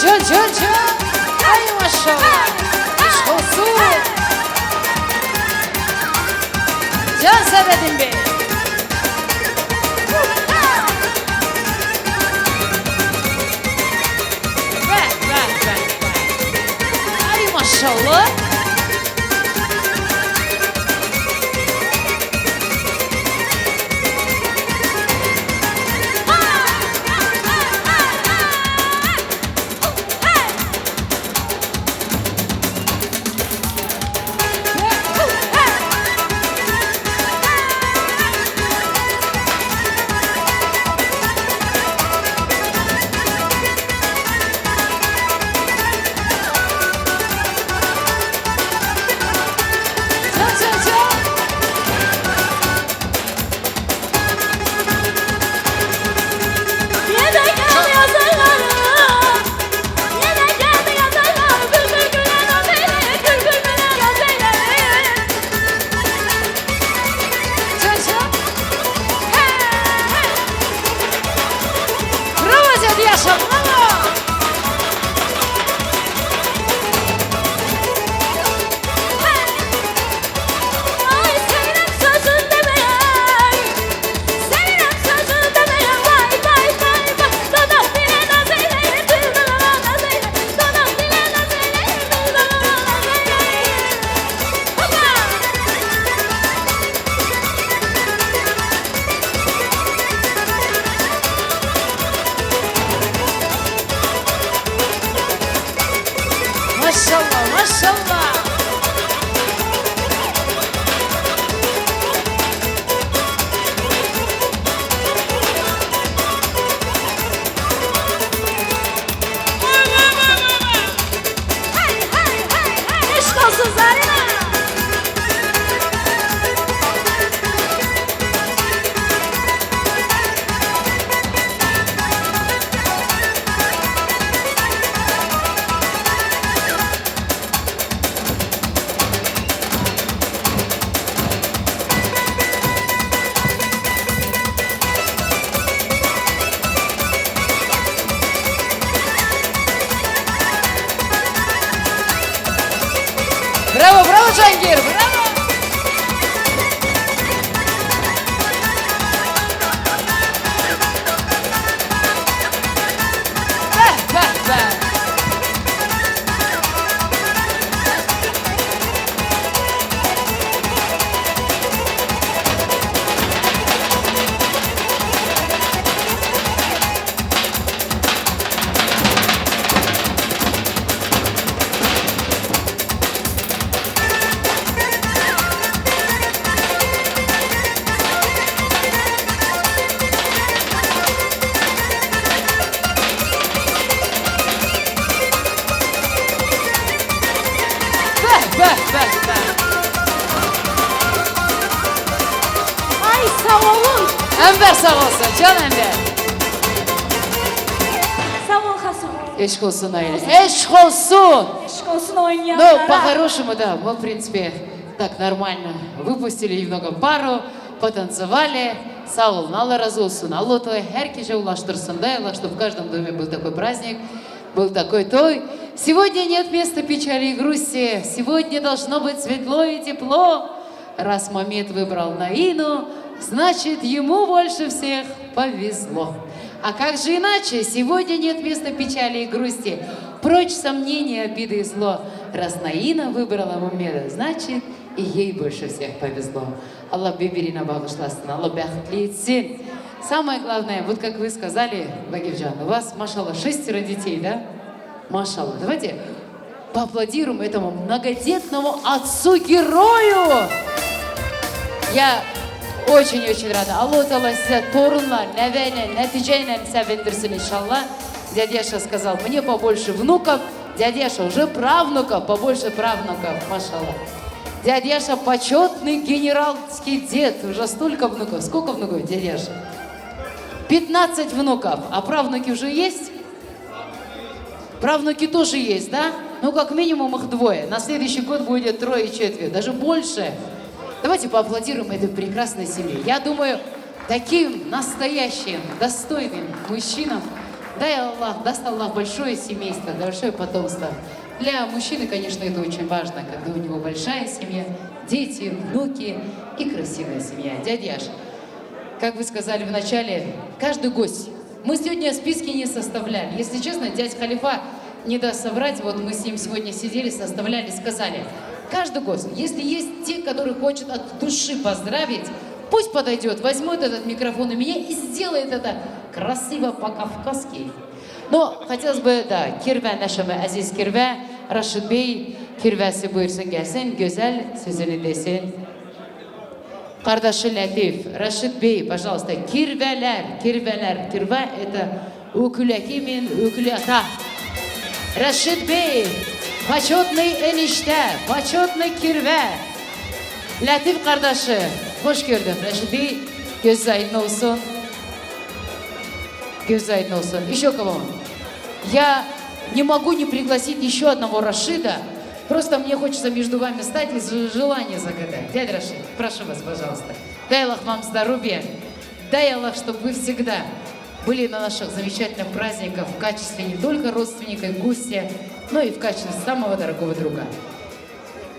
Can, can, can. Ay maşallah. Aşk olsun. Can Sevedin Bey. Veh, veh, veh, veh. Ay maşallah. Bravo Cangir, bravo. Beh, beh, beh. Beh, beh, beh, beh. Ay, sağ olun. Enver sağ olsun, can Enver. Sağ ol, Hasan. Eşk olsun aile. Eşk olsun. Eşk olsun oynayanlara. No, по-хорошему, да, мы, в принципе, так нормально выпустили немного пару, потанцевали. Sağ olun, Allah razı olsun. Allah Teala herkese ulaştırsın. Дай Аллах, чтобы в каждом доме был такой праздник, был такой той. Сегодня нет места печали и грусти. Сегодня должно быть светло и тепло. Раз Мамед выбрал Наину, значит, ему больше всех повезло. А как же иначе? Сегодня нет места печали и грусти. Прочь сомнения, обиды и зло. Раз Наина выбрала Мамеда, значит, и ей больше всех повезло. Allah bir-birine bağışlasın, Allah бәхетле etsin. Самое главное, вот как вы сказали, Вагифджан, у вас, машалла, шестеро детей, да? Машалла. Давайте поаплодируем этому многодетному отцу-герою. Я очень-очень рада. Аллаху Теала size torunla, neveyle, neticeyle sevindirsin inşallah. Дядя Яша сказал, мне побольше внуков. Дядя Яша, уже правнуков, побольше правнуков. Машалла. Дядя Яша, почетный генеральский дед. Уже столько внуков. Сколько внуков, дядя Яша? Пятнадцать внуков. А правнуки уже есть? Правнуки тоже есть, да? Ну, как минимум их двое. На следующий год будет трое и четверо, даже больше. Давайте поаплодируем этой прекрасной семье. Я думаю, таким настоящим, достойным мужчинам дай Аллах, даст Аллах большое семейство, большое потомство. Для мужчины, конечно, это очень важно, когда у него большая семья, дети, внуки и красивая семья. Дядя Яш, как вы сказали в начале, каждый гость Мы сегодня списки не составляли. Если честно, дядь Халифа не даст соврать, вот мы с ним сегодня сидели, составляли, сказали, каждый гость, если есть те, которые хочет от души поздравить, пусть подойдет, возьмет этот микрофон у меня и сделает это красиво по-кавказски. Но хотелось бы, да, kirve neşeme, aziz kirve, Raşid Bey, kirvesi buyursun gelsin, güzel sözünü desin. Kardeşi Latif, Reşit Bey, пожалуйста, kirveler, kirveler, kirve это öküleki min, ökülü ata. Reşit Bey, почётный enişte, почётный kirve. Latif kardeşi, hoş gördük. Reşit Bey, göz aydın olsun. Göz aydın olsun. Еще кого? Я не могу не пригласить еще одного Рашида. Просто мне хочется между вами стать и ж- желание загадать. Дядя Рашид, прошу вас, пожалуйста. Дай Аллах вам здоровья. Дай Аллах, чтобы вы всегда были на наших замечательных праздниках в качестве не только родственника и гостя, но и в качестве самого дорогого друга.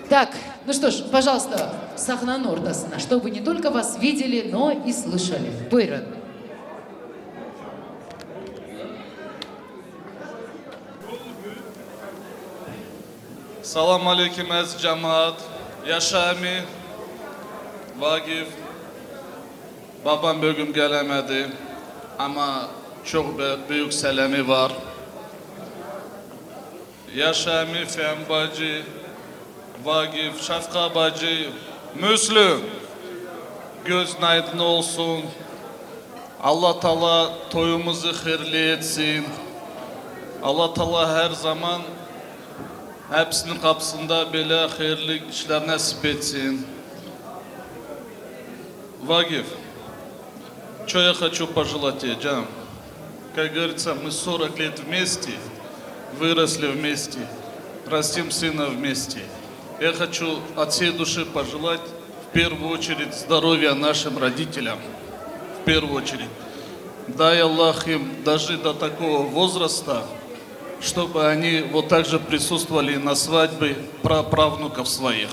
Так, ну что ж, пожалуйста, сахнanın ortasına, чтобы не только вас видели, но и слышали. Buyurun. Salam aleykum, aziz cemaat. Yaşa emî, Vagif. Babam bugün gelemedi ama çok be- büyük selamı var. Yaşa emî, Fehmi bacı, Vagif, Şefka bacı, Müslüm. Gözün aydın olsun. Allah Teala toyumuzu hayırlı etsin. Allah Teala her zaman hepsinin kapısında böyle hayırlı işler nasip etsin. Вагиф, что я хочу пожелать тебе, Джан? Как говорится, мы сорок лет вместе, выросли вместе, растим сына вместе. Я хочу от всей души пожелать в первую очередь здоровья нашим родителям. В первую очередь. Дай Аллах им дожить до такого возраста, чтобы они вот также присутствовали на свадьбе праправнуков своих.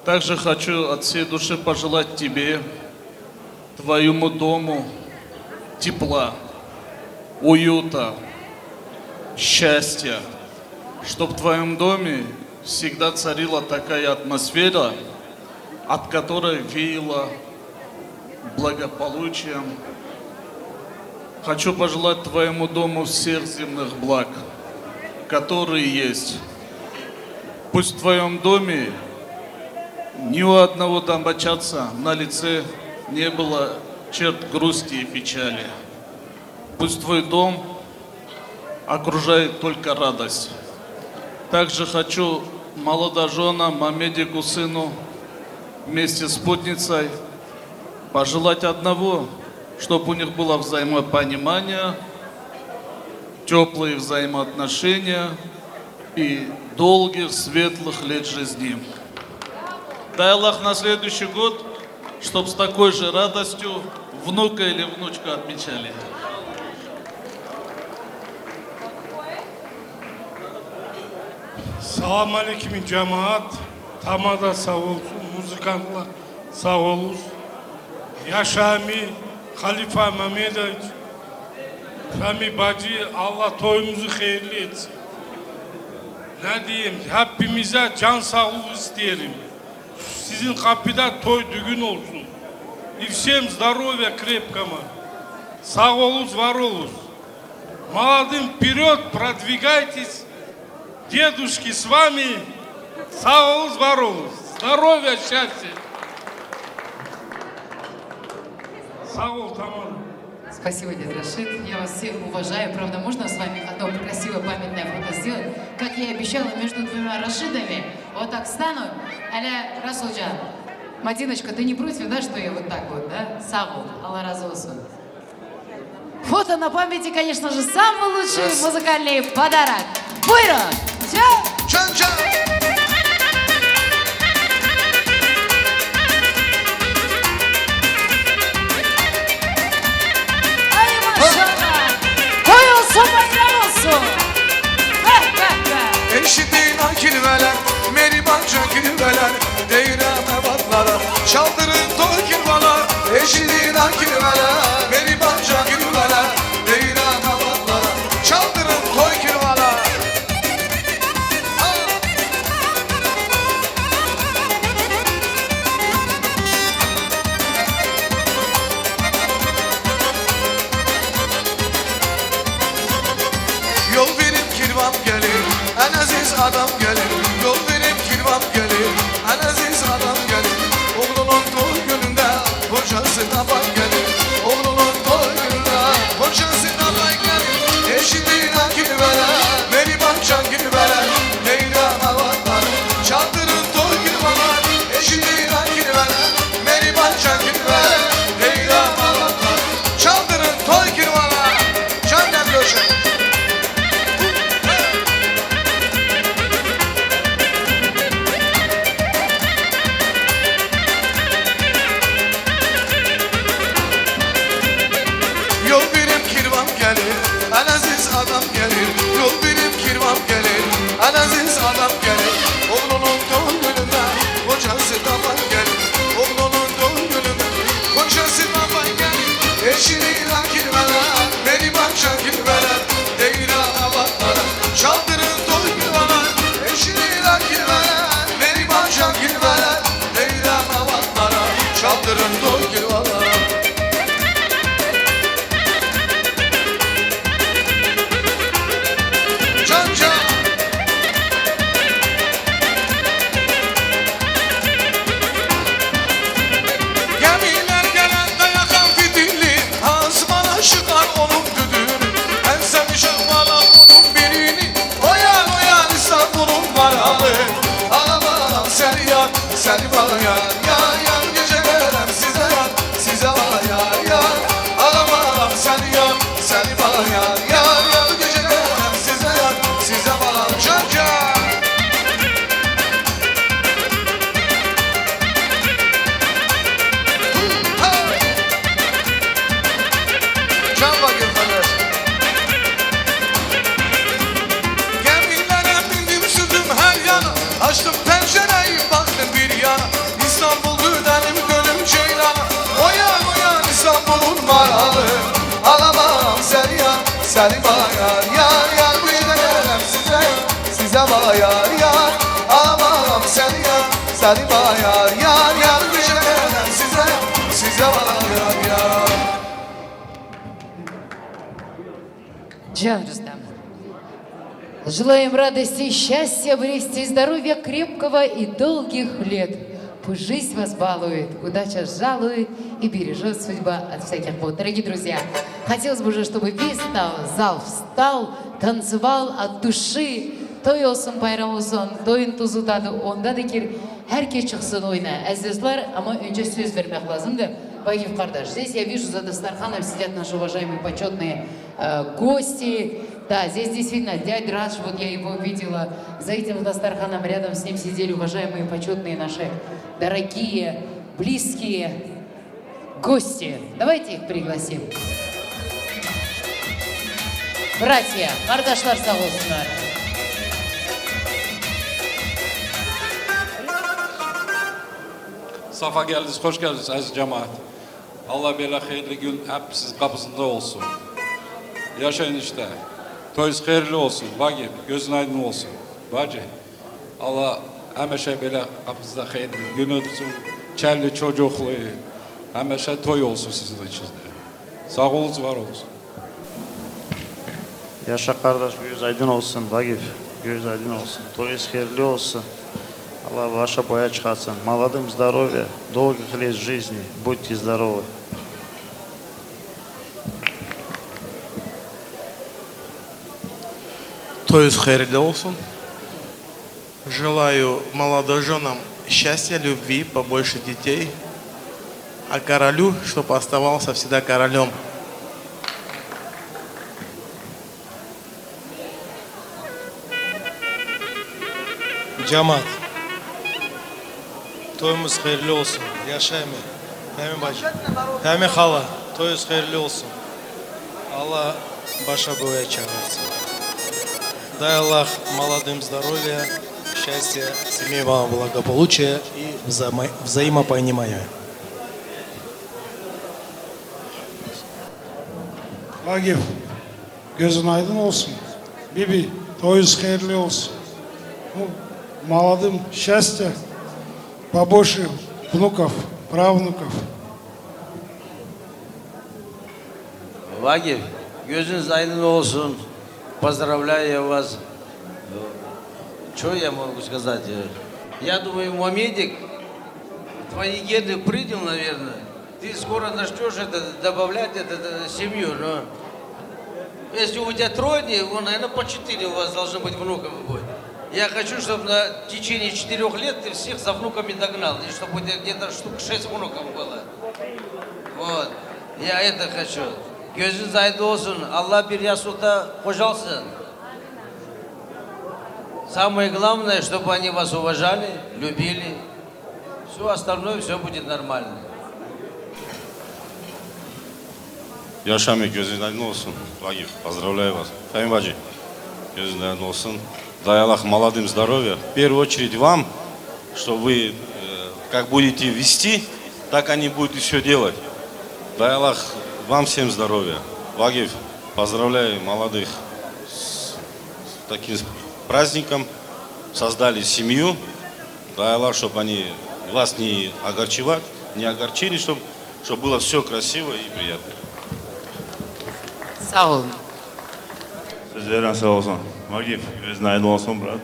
Также хочу от всей души пожелать тебе, твоему дому тепла, уюта, счастья, чтоб в твоем доме всегда царила такая атмосфера, от которой веяло благополучием. Хочу пожелать твоему дому всех земных благ, которые есть. Пусть в твоем доме ни у одного домочадца на лице не было черт грусти и печали. Пусть твой дом окружает только радость. Также хочу молодожёнам, Мамедику сыну, вместе с спутницей пожелать одного, чтоб у них было взаимопонимание, тёплые взаимоотношения и долгих светлых лет жизни. Дай Аллах на следующий год, чтоб с такой же радостью внука или внучку отмечали. Salam aleyküm cemaat. Tamada sağ olsun, muzikantlar sağ olsun. Yaşa Emi, Halifa Mehmedoviç, Femi Bacı, Allah toyumuzu hayırlı etsin. Ne diyeyim, hepimize can sağlığı isteyelim. Sizin kapıda toy düğün olsun. И всем здоровья крепкого. Sağ olun, var olun. Молодым вперёд, продвигайтесь. Дедушки с вами. Sağ olun, var olun. Здоровья, счастья. Sağ ol, tamam. Спасибо, дед Рашид. Я вас всех уважаю. Правда, можно с вами одно красивое памятное фото сделать? Как я и обещала, между двумя Рашидами. Вот так встану. Аля Расулджан. Мадиночка, ты не против, да, что я вот так вот, да? Sağ ol. Allah razı olsun. Фото на памяти, конечно же, самый лучший музыкальный подарок. Buyurun. Чао. Чао, чао. Ay maşallah. Toy olsun, bayram olsun. Beh, beh, beh. Eşidîna kilveler, meribanca kilveler, deyreme vatlara, çaldırın toy kirvalar. Eşidîna kilveler, meribanca kilveler, deyreme vatlara, çaldırın toy kirvalar. Yol verin kirvan gelir, en aziz adam gelir. Yol verin kirvan gelir, en aziz adam gelir. Oğlunun doğum gününde kocası da bay gelir. Oğlunun doğum gününde kocası da bay gelir. Eşidîna kirveler, meribanca kirveler, deyreme vatlara, çaldırın toy kirvalar. Eşidîna kirveler, meribanca kirveler, deyreme vatlara, çaldırın toy kirvalar. Çandem göçer. Yol verin kirvan gelir, en aziz adam gelir. Yol verin kirvan gelir, en aziz adam gelir. Oğlunun doğum gününde kocası da bay gelir. Oğlunun doğum gününde kocası da bay gelir. Eşidîna kirveler, meribanca kirveler, deyreme vatlara, çaldırın toy kirvalar. Eşidîna kirveler, meribanca kirveler, deyreme vatlara, çaldırın toy kirvalar. Can can. Gemiler gelende yakan fitilli, asmana çıkar onun düdüğünü. En sevmiş ahbala onun birini. Oyan oyan İstanbul'un varalı. Ağlamam seni yar, seni var yar, yar yar geceler size yar, size var yar yar. Ağlamam seni yar, seni var yar, yar yar geceler size yar, size var can can. Can bakın kardeş. Seni bayar yar yar, bir de veremem size. Size bayar yar, aman seni yar. Seni bayar yar yar, bir de veremem size. Size bayar yar. Can Rustam. Желаем радости, счастья, блести, здоровья крепкого и долгих лет. Пусть жизнь вас балует, удача жалует и бережет судьба от всяких бед. Дорогие друзья, хотелось бы уже, чтобы весь зал, зал встал, танцевал от души. Toy olsun, bayram olsun, toyun tuzu tadı onda da kir. Herkes çıksın oyuna. Aziz dostlar, ama önce söz vermek lazımdı. Вагиф Кардаш, здесь я вижу за дастарханом сидят наши уважаемые почетные э, гости. Да, здесь действительно дядь Радж, вот я его видела за этим дастарханом, рядом с ним сидели уважаемые, почетные наши, дорогие, близкие гости. Давайте их пригласим. Братья, kardeşler sağ olsunlar. Safa geldiniz, hoş geldiniz aziz cemaat. Allah böyle hayırlı gün hep siz kapısında olsun. Yaşayın işte. Toyunuz hayırlı olsun. Vagif, gözün aydın olsun. Bacı, Allah hemişe böyle kapınızda hayırlı gün olsun. Çelli çocuklu, hemişe toy olsun sizin içinde. Sağ olun, var olun. Яша, кардач, gözün aydın olsun, Вагиф, gözün aydın olsun. Toyunuz hayırlı olsun. Allah başa boya çıkartsın. Молодым здоровья, долгих лет жизни, будьте здоровы. Toyunuz hayırlı olsun. Желаю молодожёнам счастья, любви, побольше детей, а королю, чтоб оставался всегда королём. Cemaat. Toyumuz hayırlı olsun. Yaşa Emi. Emi bacı. Emi hala. Toyunuz hayırlı olsun. Allah başa boya çağırsın. Дай Аллах молодым здоровья, счастья, семейного благополучия и взаимо- взаимопонимания. Вагиф, gözün aydın olsun. Bibi, toyunuz hayırlı olsun. Ну, молодым счастья, побольше внуков, правнуков. Вагиф, gözünüz aydın olsun. Поздравляю вас. Что я могу сказать? Я думаю, Мамедик, твои гены принял, наверное. Ты скоро начнёшь это, добавлять это, это, семью, но если у тебя тройни, вон, наверное, по четыре у вас должно быть внуков будет. Я хочу, чтобы на течение четырёх лет ты всех за внуками догнал, и чтобы у тебя где-то штук шесть внуков было. Вот. Я это хочу. Gözünüz aydın olsun. Allah bir yastıkta kocalsın. Самое главное, чтобы они вас уважали, любили. Всё остальное, всё будет нормально. Yaşa Emi, gözün aydın olsun. Вагиф, поздравляю вас. Фаим bacı, gözün aydın olsun. Дай Аллах молодым здоровья. В первую очередь вам, что вы, э, как будете вести, так они будут и всё делать. Дай Аллах вам всем здоровья. Вагиф, поздравляю молодых с, с таким праздником. Создали семью. Дай Аллах, чтоб они вас не огорчевать, не огорчили, чтоб, чтоб было всё красиво и приятно. Sağ olun. Sizlerden sağ olsun. Vagif, gözün aydın olsun, brat.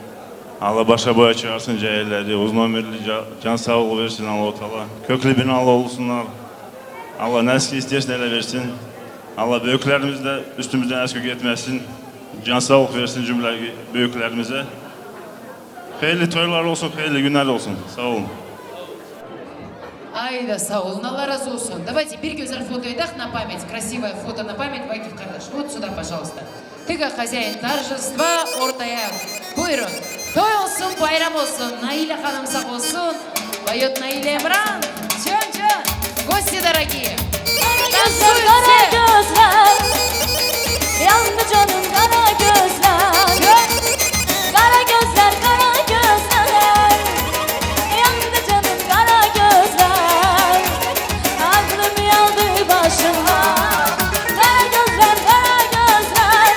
Allah başa boya çıkarsın cahilleri, uzun ömürlü ca- can sağlığı versin Allahu Teala. Köklü binalı olsunlar. Allah nasıl isterse öyle versin. Allah büyüklerimiz de üstümüzden eksik etmesin. Can sağlık versin cümle büyüklerimize. Hayırlı toylar olsun, hayırlı günler olsun. Sağ olun. Ay da sağ olun, Allah razı olsun. Давайте bir güzel фото edək на память, красивое фото на память, Вагиф kardeş. Вот сюда, пожалуйста. Тыга хозяин торжества, ortaya. Buyurun. Toy olsun, bayram olsun. Naile Hanım sağ olsun. Поёт Наиля Эмран. Can can. Гости дорогие. Kara gözler, kara gözler. Yandı canım kara gözler. Kara gözler, kara gözler. Yandı canım kara gözler. Aklım yandı başıma. Kara gözler, kara gözler.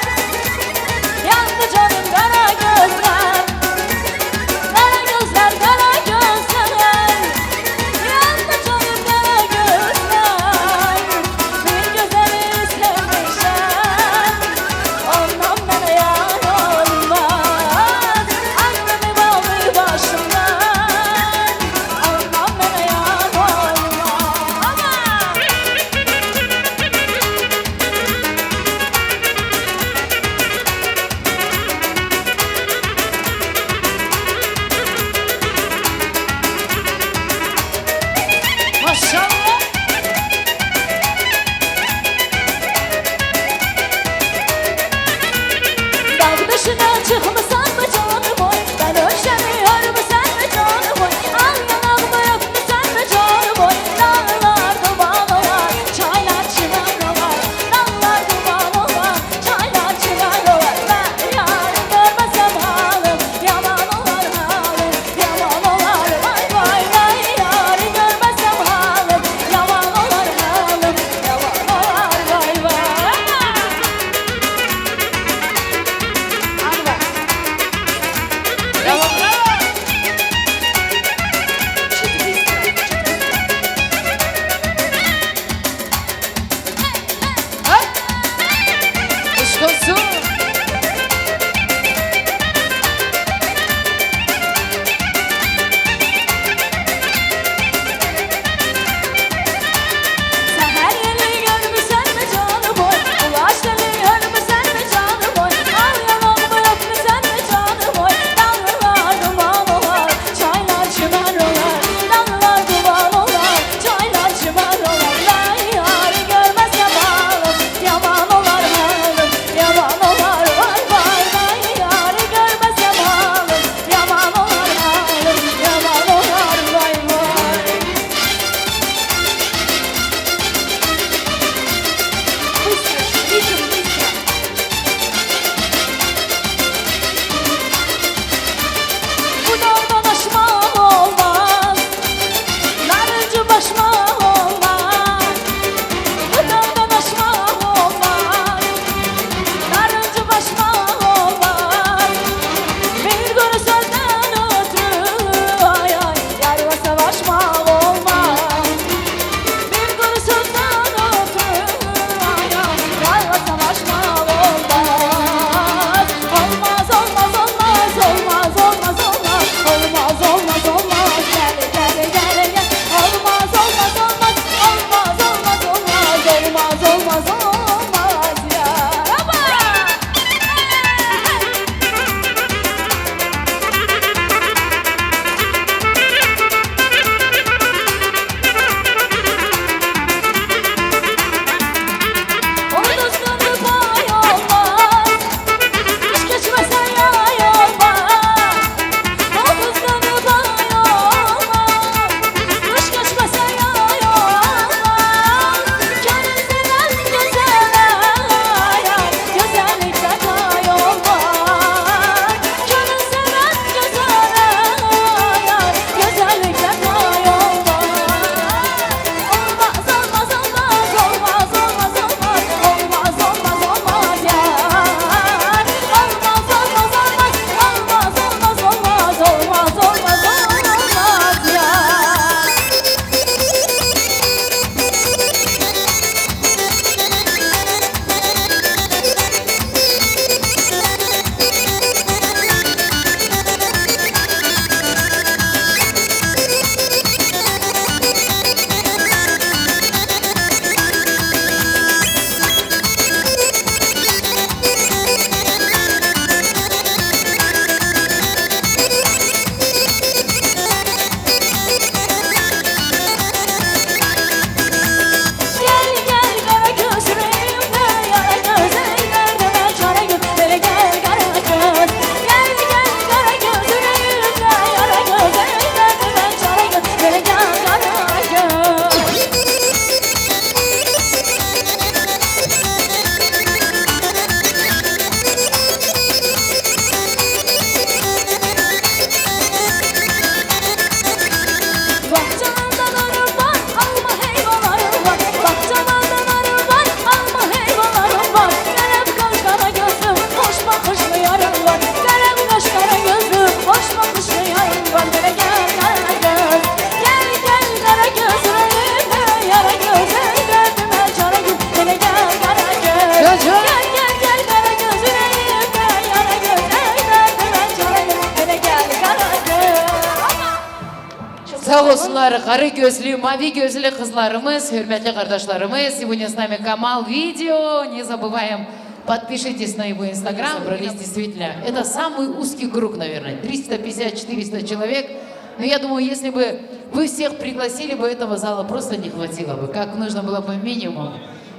Sağ olsunlar, karı gözlü, mavi gözlü kızlarımız, hürmetli kardeşlerimiz. Сегодня с нами Камал Видео. Не забываем, подпишитесь на его инстаграм. Собрались действительно. Это самый узкий круг, наверное. Триста пятьдесят, четыреста человек. Но я думаю, если бы вы всех пригласили бы, этого зала просто не хватило бы. Как нужно было бы минимум.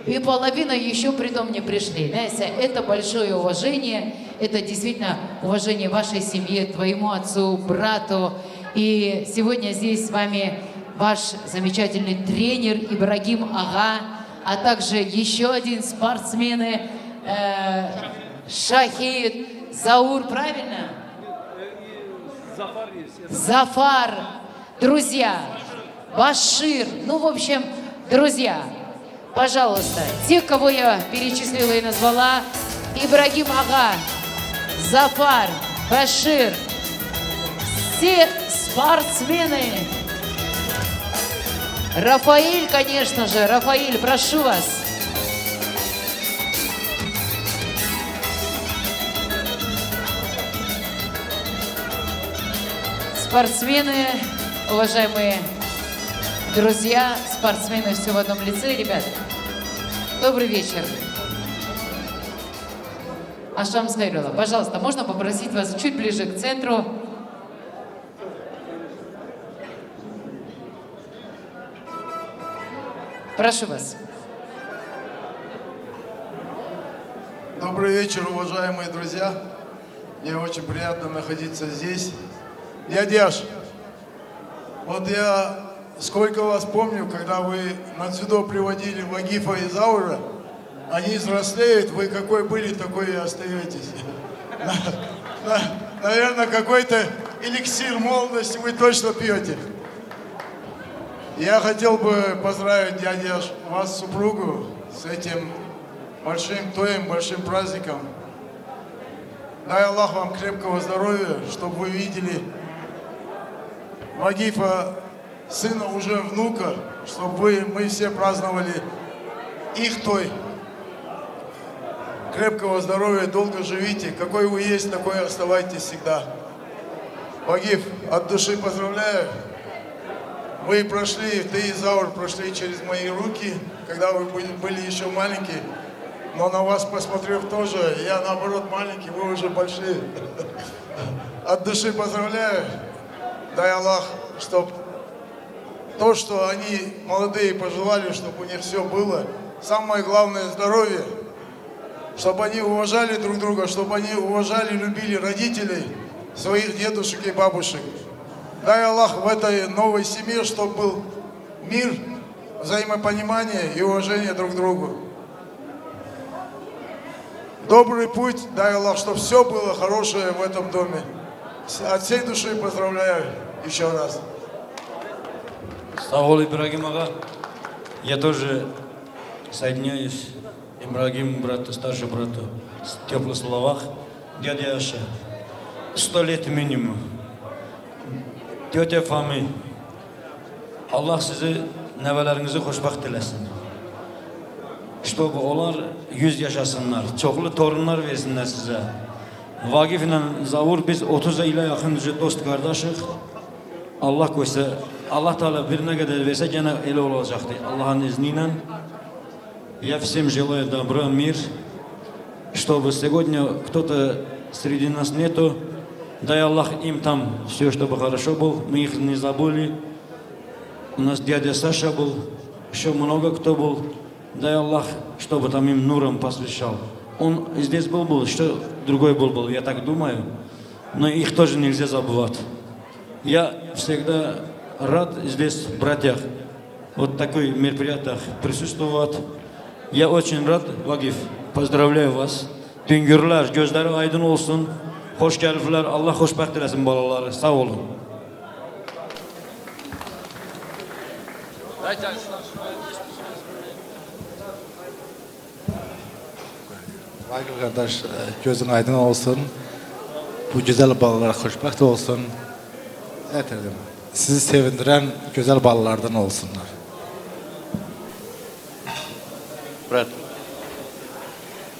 И половина еще притом не пришли. Знаете, это большое уважение. Это действительно уважение вашей семье, твоему отцу, брату. И сегодня здесь с вами ваш замечательный тренер Ибрагим Ага, а также еще один спортсмены, э, Шахид, Заур, правильно? Зафар, друзья, Башир, ну, в общем, друзья, пожалуйста, те, кого я перечислила и назвала, Ибрагим Ага, Зафар, Башир, все спортсмены. Рафаиль, конечно же, Рафаиль, прошу вас. Спортсмены, уважаемые друзья, спортсмены все в одном лице, ребят. Добрый вечер. Ашамс хайрулла. Пожалуйста, можно попросить вас чуть ближе к центру? Прошу вас. Добрый вечер, уважаемые друзья. Мне очень приятно находиться здесь. Дядя Яш, вот я сколько вас помню, когда вы на дзюдо приводили Вагифа и Заура, они взрослеют, вы какой были, такой и остаетесь. Наверное, какой-то эликсир молодости вы точно пьете. Я хотел бы поздравить, дядя Яш, вас, супругу, с этим большим тоем, большим праздником. Дай Аллах вам крепкого здоровья, чтобы вы видели Вагифа, сына, уже внука, чтобы вы, мы все праздновали их той. Крепкого здоровья, долго живите. Какой вы есть, такой оставайтесь всегда. Вагиф, от души поздравляю. Вы прошли, ты и Заур прошли через мои руки, когда вы были, были еще маленькие. Но на вас посмотрев тоже, я наоборот маленький, вы уже большие. От души поздравляю. Дай Аллах, чтоб то, что они молодые пожелали, чтобы у них все было. Самое главное — здоровье. Чтобы они уважали друг друга, чтобы они уважали, любили родителей, своих дедушек и бабушек. Дай Аллах в этой новой семье, чтобы был мир, взаимопонимание и уважение друг к другу. Добрый путь, дай Аллах, чтобы все было хорошее в этом доме. С- От всей души поздравляю еще раз. Sağ ol İbrahim ağa. Я тоже соединяюсь Ibrahim bratı, старший bratı, в теплых словах. Дядя Яша, сто лет минимум. Тетя Фами, Allah sizi, nevelerinizi hoşbaht eylesin. Чтобы onlar yüz yaşasınlar. Çoklu torunlar versinler size. Vagif ile Zavur, biz otuz yıla yakın dost kardeşik. Allah koysa, Allah Teala bir ne kadar verse gene öyle olacaktı. Allah'ın izniyle. Я всем желаю добра, мир, чтобы сегодня кто-то среди нас нету. Дай Аллах им там все, чтобы хорошо был, мы их не забыли. У нас дядя Саша был, еще много кто был. Дай Аллах, чтобы там им нуром посвящал. Он здесь был, был, что другой был, был, я так думаю. Но их тоже нельзя забывать. Я всегда рад здесь, в братьях, вот такой мероприятиях присутствовать. Я очень рад, Вагиф, поздравляю вас. Döngürler, gözleri aydın olsun. Hoş geldiler. Allah hoşbaht eylesin balaları. Sağ olun. Michael kardeş, e, gözün aydın olsun. Bu güzel balalar hoşbaht olsun. Efendim, sizi sevindiren güzel balalardan olsunlar. Брат,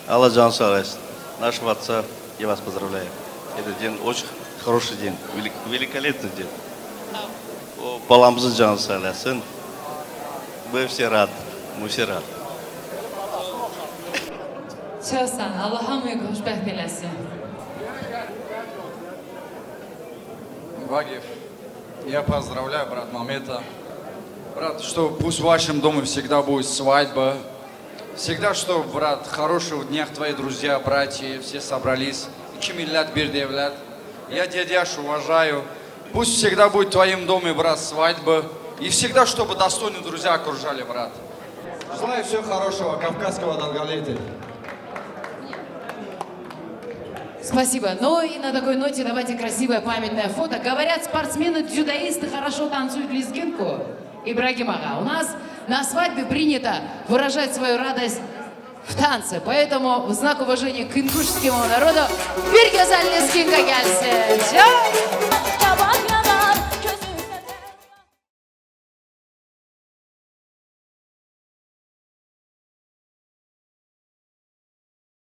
Алла жан сау этсин. Нашего отца, я вас поздравляю. Этот день очень хороший день, велик- великолепный день. О, Balamızın canı sağ olasın. Bu hepsi rahat. Bu hepsi rahat. Çasan, Allah hamıyı hoşbext eylesin. Вагиф, я поздравляю, брат Мамета. Брат, что пусть в вашем доме всегда будет свадьба. Всегда, что, брат, хорошего дня твои друзья, братья, все собрались. İki millet, bir devlet. Я дядяш уважаю. Пусть всегда будет в твоем доме, брат, свадьба. И всегда, чтобы достойные друзья окружали, брат. Желаю всего хорошего, кавказского долголетия. Спасибо. Ну и на такой ноте давайте красивое памятное фото. Говорят, спортсмены-дзюдоисты хорошо танцуют лезгинку. Ибрагим ага, у нас на свадьбе принято выражать свою радость в танце. Поэтому в знак уважения к ингушскому народу bir güzel лезгинка gelsin. Çok